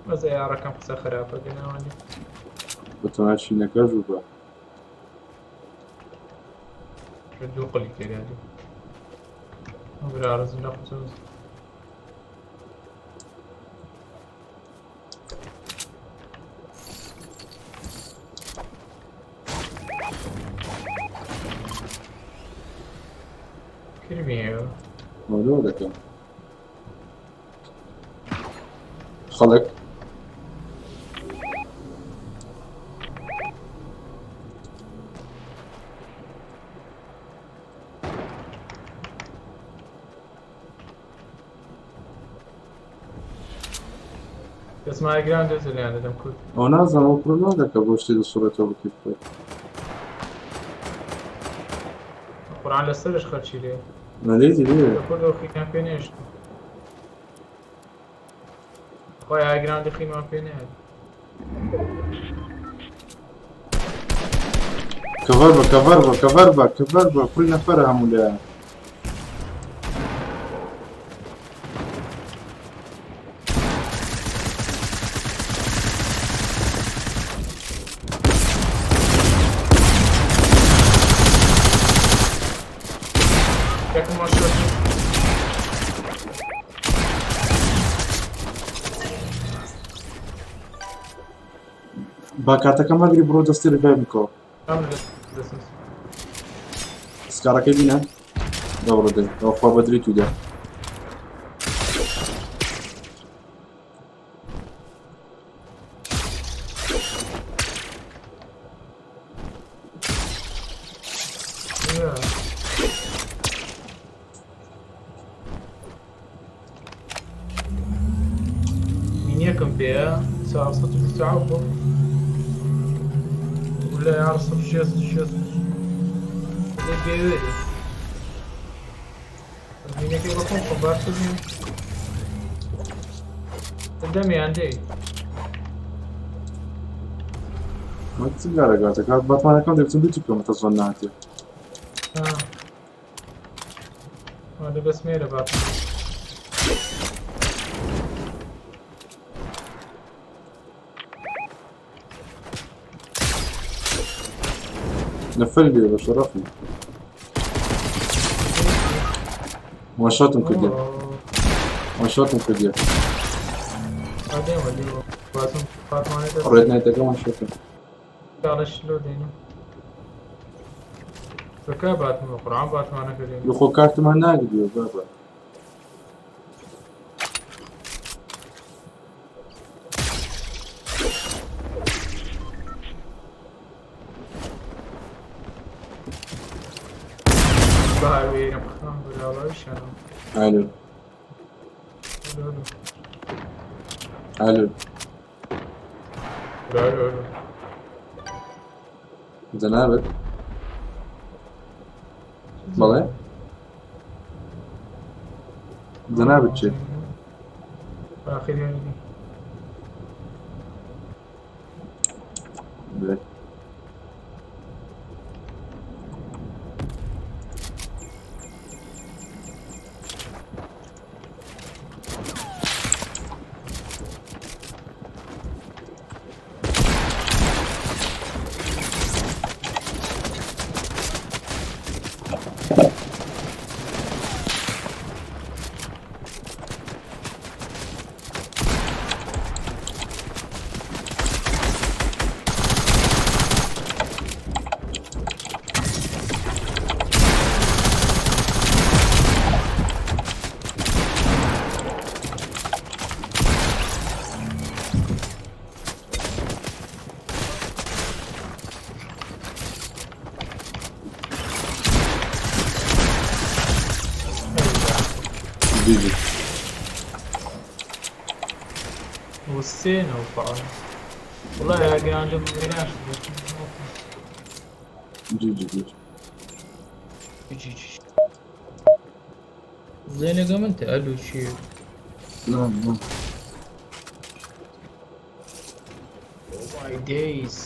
بەزە یارەکەم قسە خراپە گەناوانی. بەتەماشی نەکەش و بە. دوو قلی تێرادی برا ڕزم لە قسە کرمی هەیە. مەلۆ دەکەم. خەڵک دەسمایە گران دەزە لیان دەدەم کورد. ئەو نازانم ئەو کوڕە نادەکە بۆ شتێ دەسوڕێتەوە بکەیت خۆی. قورآن لەسەرش خەرچی لێ. نەلێتی لێ. لە کورد ئەو خینیان پێ نێشت. خۆی ئاگراندی خینمان پێ نێت. کەڤەر بە کەڤەر بە کەڤەر بە کەڤەر بە کوڕی نەفەرە هەموو لایە. یەکم وەشۆ با کارتەکەم هەگری بڕۆ دەستی ڕیڤایڤ بکەوە. ئەم دەستم. سکارەکەی بینە دەوڕە دەی ئەو خوا بەدری تو دە. مینیەکم پێیە 429 بوو ولا يعرف شێست شێست لێ پێوێری مینەکەی بەخۆم خۆ باشتر نییە دەمیان دێ. ما چ گارەگاتە کات باتمانەکەم دەبچم دوو بکەم تەزۆن ناتێ. هذا بس ميرا بات. نەفەری لێ بە شەرەفم. وان شۆتم کردیە وان شۆتم کردیە ڕێت نایتەکە وان شۆتم لە خۆ کارتمان ناگریەوە بابا. ئالۆ ئالۆ جەنابت بەڵێ جەنابت چێ؟ بێ. جي جي. والسين وطبعا والله يا جدعان جي جي جي. جي جي زين قام انت الو شيء. لا لا. My days.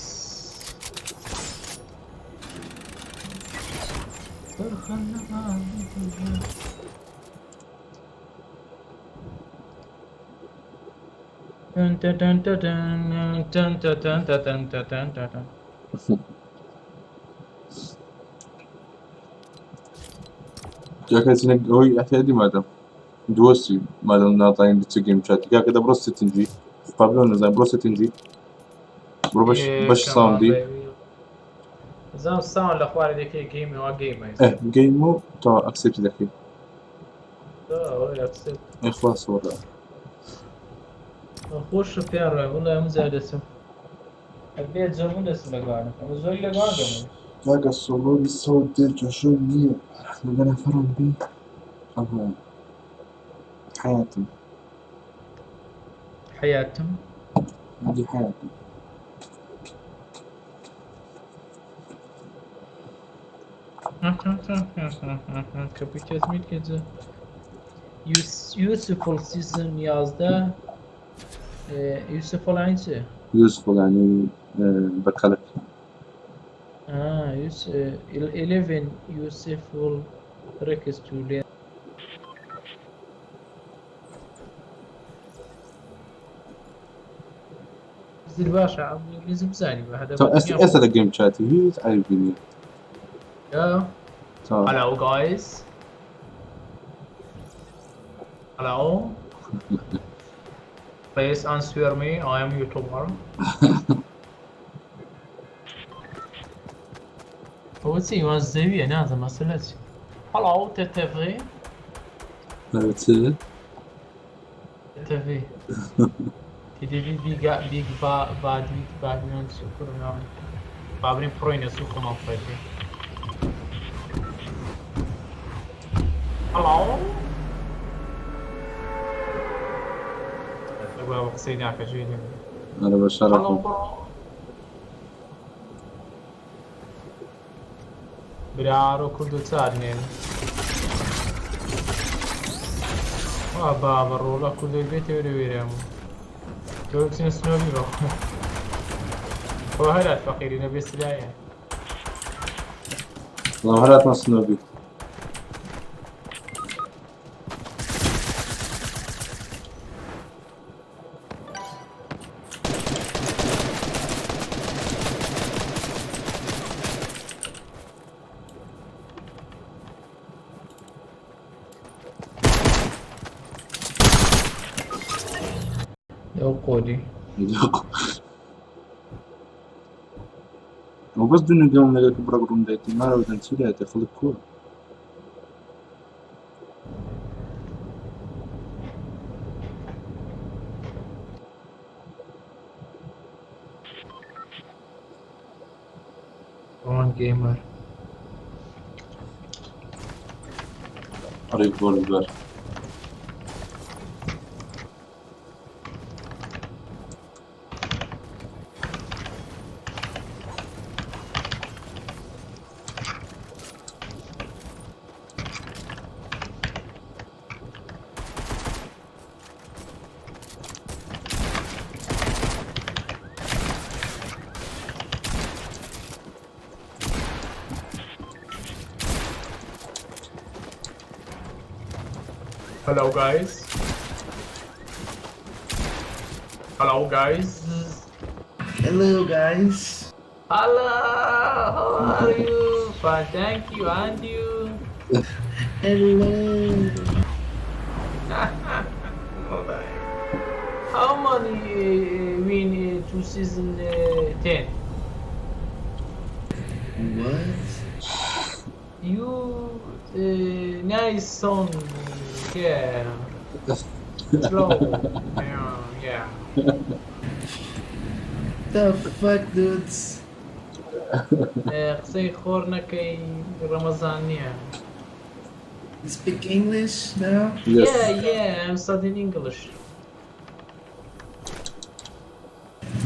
تن تن تن تن تن تن تن تن تن. کاکە چنە ئەوەی احتیادی مادەم دووەسی مادەم ناتوانین بچ گەیم چاتی کاکە دە بڕۆ سێتنجی قابلۆ نەزانم بڕۆ سێتنجی بڕۆ بەش بەش ساوندی. زام ساوند لە خوارێ دەکەی گەیم وا گەیمە. ئێ گەیم و تا ئەکسێپتی دەکەی. ئەوەی ئەکسێپت. ئێ خلاص وەڵا. خۆش پێیان ڕای وڵای ئەم زیاد دەچم ئەبێ جەمون دەچم لەگوانم ئەمە زۆری لەگوان دەمەوە. کاکە سۆلۆری سەوت دێ جۆشۆ نییە لەگە نەفەرم بی ئەمە حياتم. حياتم. هذه حياتي. کە کەجە یوسفڵ سیزن 11 یوسفڵ عین چێ؟ يوسفل يعني بكلك. آه يوس 11 يوسفل ركز تو لين باشا عم ئینگلیزی بزانی بە هەدە. ئێستا لە گەیم چاتی هیچ عیبی نییە. تا Hello guys. Hello. Please answer me. I am YouTuber. هو چی وان زەویە نازم مەسەلە چی؟ Hello TTV. چ؟ TTV. TTV بیگ بیگ با بادی بادیان کوڕ بابرین پڕۆینە سوو خۆمان فڕێ. Hello. بابا قسەی ناکە جوێ لێ. ئەرە بە Hello شەرەفم. bro. برارۆ کوردو چار نێن. وا بابە ڕۆڵە کوردۆی بێتە وێرە وێرەم. تۆ بچینە سنۆبی بە خۆ. خۆ هەرات فەقیری نەبێ سلایە. وەڵام هەراتمان سنۆبی. لەو قۆری. ئەو بەس دوو نگەم لەگەڵ کە بڕەک ڕووم دایتی مارەوە دەن چی دایتە خەڵک کووە؟ On gamer. Revolver. Hello guys. Hello guys. Hello guys. Hello, how are you? Fine, thank you, and you? Hello. How many win 2010? What? You nice song, yeah. Slow, yeah, yeah. The fuck, dudes? قسەی خۆر نەکەی ڕەمەزان نییە. You speak English now? Yes. Yeah, yeah, I'm studying English.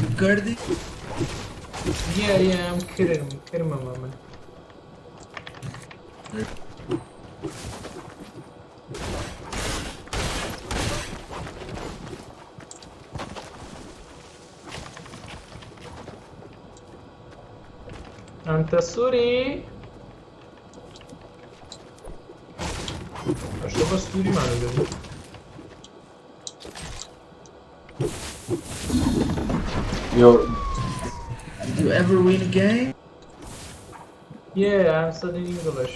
You Kurdish? Yeah, yeah, I'm kidding, kidding, mama. أنت سوري؟ أشوف سوري ما ندري. Yo, Did you ever win a game? Yeah, I'm studying English.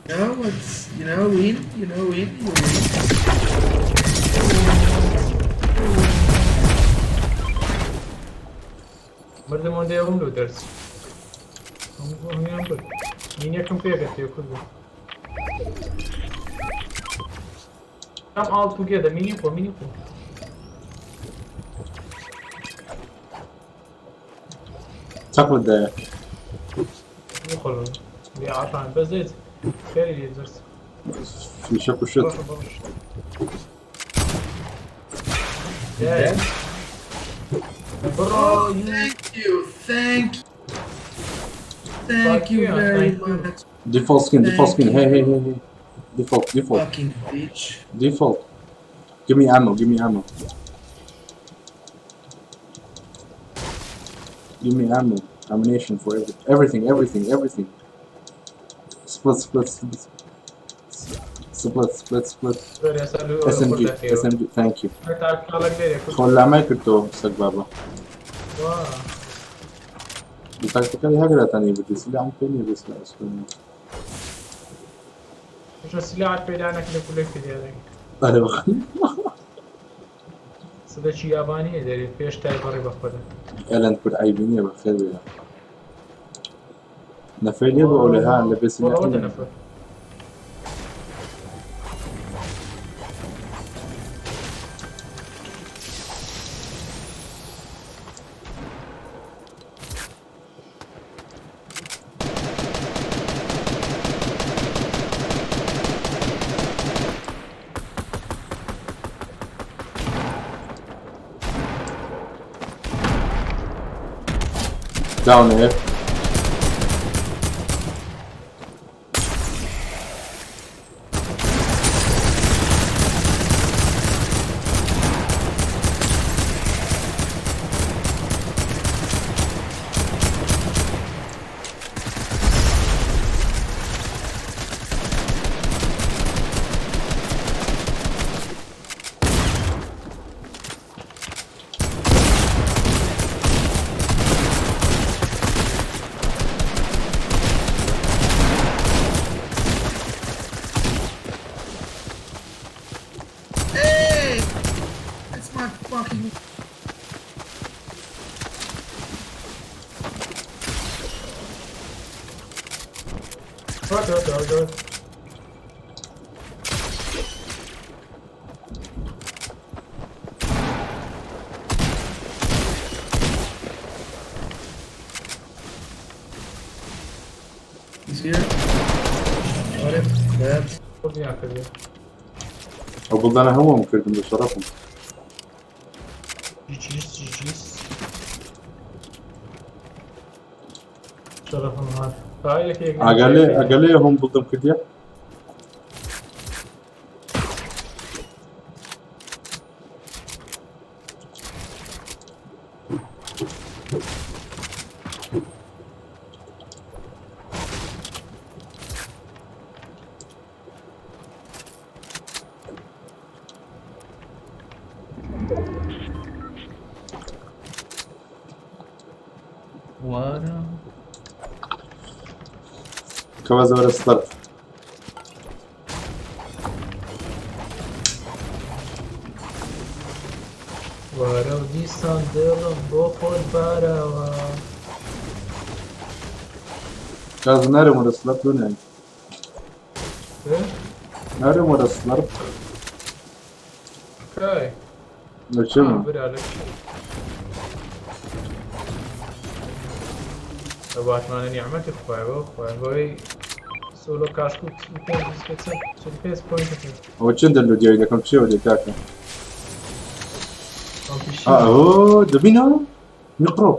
No, what's you know win? You know win? You win. مردم ئەوەندەی ئەوم لۆ دەرس. هەموویان برد. مینەکەم پێگەتێ کوردم. Come all together, mini خۆ mini خۆ. تەقلت دایە. خۆ لێ عەفان بەس دێت. خێری لێ دەرس. فیشەک و شت. بڕۆ بڕۆ. Yeah. Bro, you Thank you, thank you. Thank Fuck you you, very thank you. much, Default skin, default Thank skin. Hey, you. hey, hey, hey. Default, default, fucking bitch. default. Give me ammo, give me ammo. Give me ammo. Ammunition for everything, everything, everything. Split, split, split. Split, split, split. Sorry, سألو SMG, SMG, thank you. تعال لك خۆ لامای کردەوە سەگ بابا. وا تاکتیکەلی هەگراتانی بردی سلاحم پێ نییە بەس لە ئەسپێنە. شو سلاحات پیدا نەکرد کولێک پیدا ئەرێ بخ. سدەکی یابانی دەرێ پێش تای بەڕێ بەخۆدە. ئەلەند کورد عەیبی نییە بەخێر بێ. نەفەی لێ بۆ ئەولێ ها لە بێ سلاحی ئەوە نییە. نەفەر. Down here. fucking. Go, go, go, go. He's here. Got him. Dead. خۆیان کردی. ئەو بڵدانە هەمووم کردم بە شەڕەفم. GG's GG's. شەرەفم هات. تا یەکێک ئاگالێ ئەگەلێ هەم بڵدم کردیە. وەرە کەوە زۆرە سڵەر. وەرە و دیسان دڵم بۆ خۆت بارەوە. کاز نارم وەرە سڵەر لۆ نایە. ئێ؟ نارم وەرە سڵەر. کای؟ لە چێمە؟ برا لە لە باتمانە نیعمەتی خوایە بۆ خوایە بۆی سۆلۆ کاشک و 45 پۆینت کرد. ئەوە چەندە لۆ دیاری دەکەم چێوە دێ کاکە؟ ئەوە دەبینەوە میقرۆ.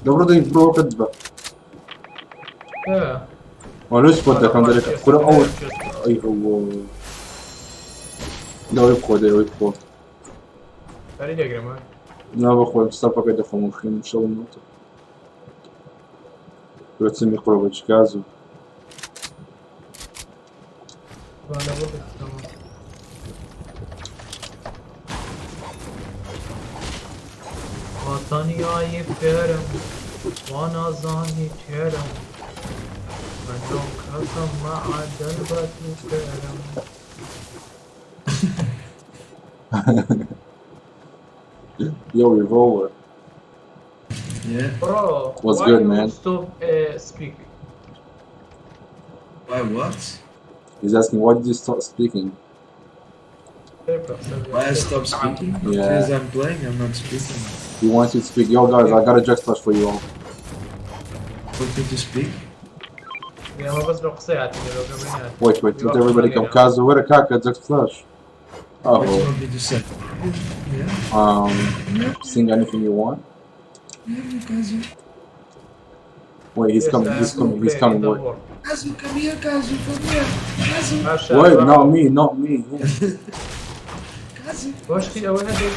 دەبڕۆ دەی بڕۆکەت بە. وەلۆ سپۆت دەکەم دەرێ کورە ئەو ئەی هەوە. لەوەی بخۆ دەی بخۆ. داری دەگرم. نا بخۆم ستاپەکە دەخۆم و خوێن شەوم نۆتە. کورە چ میقرۆ بە چ گاز و وانە بۆ دەکەمەوە. وطنیای پێرم وا نازانی تێرم من کەسم مەعەدەل بە تو پێرم. Yo, revolver. Yeah. Bro, What's why good, you man? Stop speak. Why what? He's asking why did you stop speaking? Why I stopped speaking? Yeah. Because I'm playing, I'm not speaking. He wants you to speak. Yo, guys, I got a jet splash for you all. Want me to speak? ئەمە بەس لە قسەی هاتینە لەو گەمەی Wait, wait, let everybody come. Kazu, where kaka jet flash? What do you Oh, want me to say? Yeah. Sing anything you want. Yeah, Kazu. Wait, he's coming. He's coming. He's coming. Wait, Kazu, come here, Kazu, come here. Kazu. wait, not me, not me. Kazu. بۆشتی ئەوە نەدەی.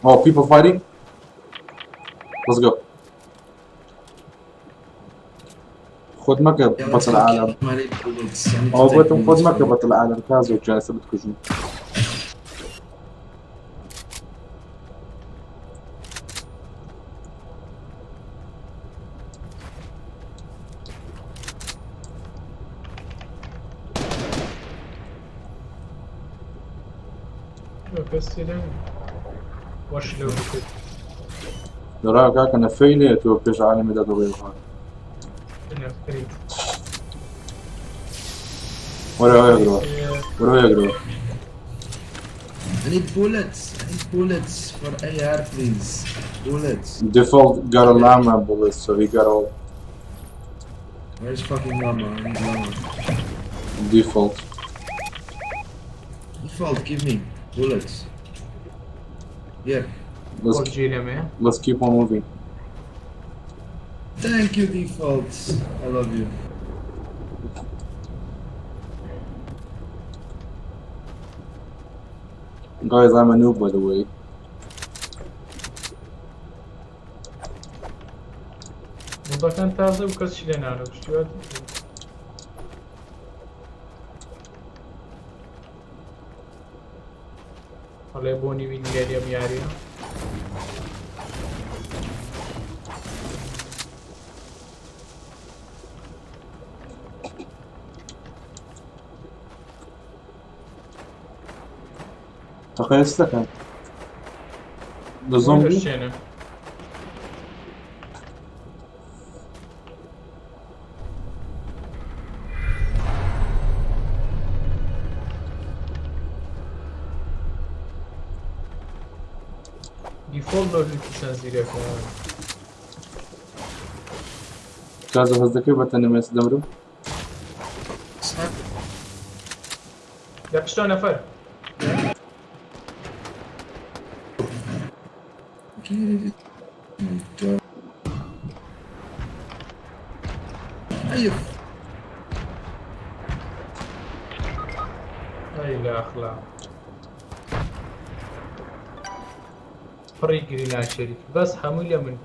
Oh, people fighting? Let's go. خذ مكة Yeah, let's بطل go العالم. kill him. I need bullets. I need to أو take قلت خذ bullets مكة from بطل العالم كازو جالسة بتكجني. کەسی لێ وەش لەو بکرد. درا کاکە نەفەی لێ تۆ پێش عالەمی دەدڵێ. وەرە وەرە وەرە وەرە. I need bullets. I need bullets for AR, please. Bullets. Default got a llama bullet, so he got all Where's fucking llama? I need llama. default. Default, give me bullets. Yeah. Let's بۆ لێمەیە. let's keep on moving. Thank you, Default. I love you. Guys, I'm a noob by the way. مۆدەکان تازە و کەس چی لێ نانە شتیوات. ئەڵێ بۆنی وینی لێ ئەم یاریە. تەقەیە چ دەکەن؟ لە زۆمبی؟ شێنە. دیفۆڵت لۆ لوتی چەند زیرەکە. کازە هەست دەکەی بە تەنە مێس دەمرم؟ لە پشتەوە نەفەر. أيوه ئەی لە ئەخلاق. پڕی گری ناشێری بەس هەمووی لە من.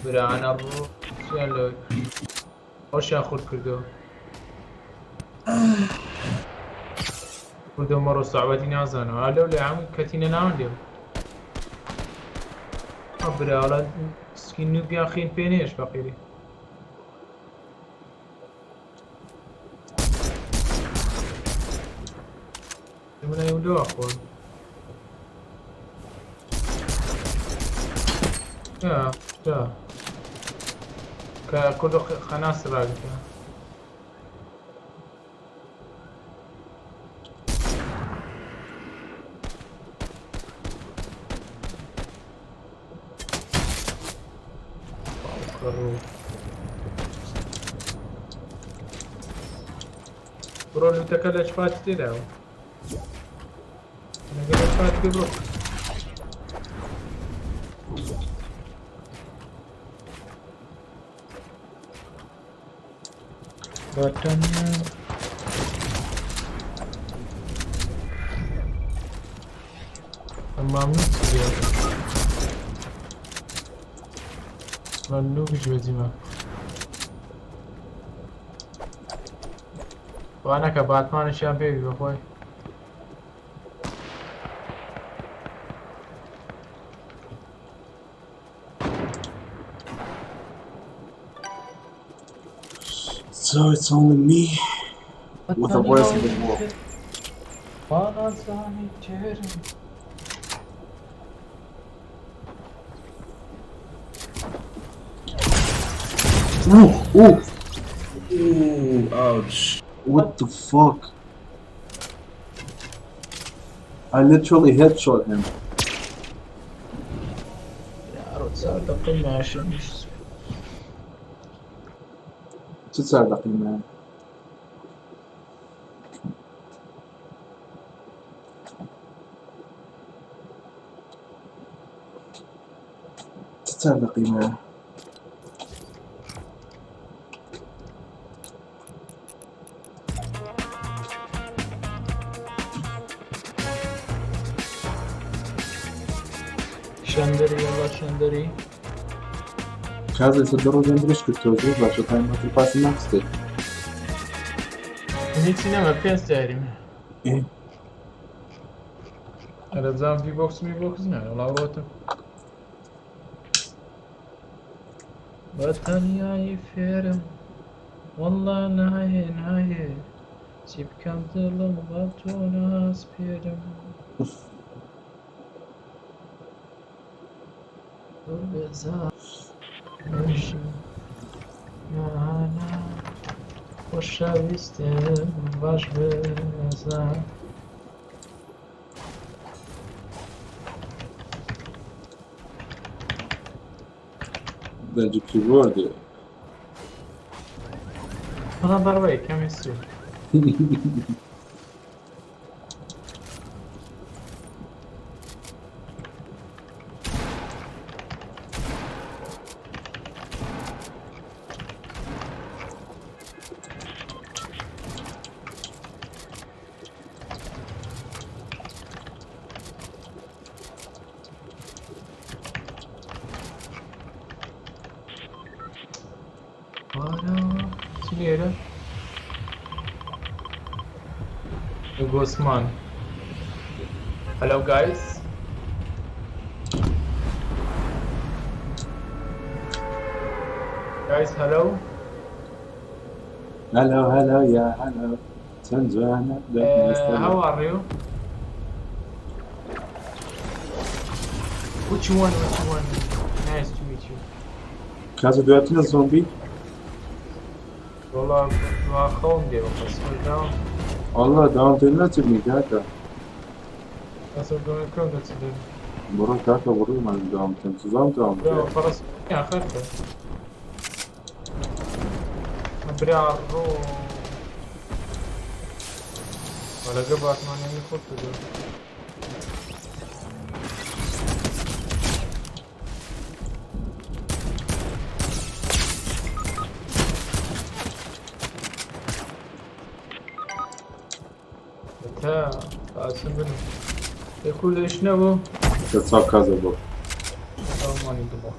برانە ڕۆیان لە ئەوشیان خورد کردەوە. کوردە مەڕۆ سەعبەتی نازانەوە لەو لە هەموو کەتینە ناوەندێ. براوەڵا سکین نوبیان خین پێ نێش فەقیری. من ئەیولەوە خۆن. تا تا کە کوردە خەناس ڕاگرتە. بڕۆ لوتەکە لە چپاتی تێداوە. لەگەڵ چپاتی بڕۆ. بەتەنیا ممنون چیه؟ من نوبیش بەجیمە. وانەکە باتمانشیان پێوی بەخۆی. So it's only me with the voice of the wolf. وانازانی تێرم. Ooh, ooh, Ooh, ouch. what the fuck? I literally headshot him. یارۆ چار دقەی ماشێنیش. چ چار دقیقە؟ چ چار دقیقە؟ شەندەری یەڵا شەندەری. کازە لەسەر دە ڕۆژیان درێژ کردەوە زۆر باشە تا ماتر پاسی ناخستێ. من هیچی نەما پێنج تیاریم. ئێ ئەرە بزانم ڤی بۆکس می بۆکس نییە وەڵا ڕۆتم. بە تەنیایی فێرم وەڵا نایێ نایێ چی بکەم دڵم بە تۆ ناسپێرم. زۆر بێزار نا خۆشەویستم باش بزان. دەنجی کیبۆردێ. وەڵا بەڕوەی کەمی سوور. چی لێرە؟ Gosman. Hello guys. Guys, hello. هەلۆ هەلۆ یا هەلۆ چەند جوانە دەستە. How are you? Which one? Which one? Nice to meet you. کازە دواترە زۆمبی. وەڵا وا خەوم دێ بە پەسوەرداوم. والله داوام پێ ناچبنی کاکە. پەسوەردەکەم دەچدن. بڕۆ کاکە بڕۆمان داوام تەن سزام داوام پێ. فەڕس یا خەرکە. برا ڕۆ. وەلەگە باتمانیانی خۆ کردو. تا ئاسن بن. کوردش نەبوو. سەرچاو کازە بۆ. ئەومانی دڵۆ.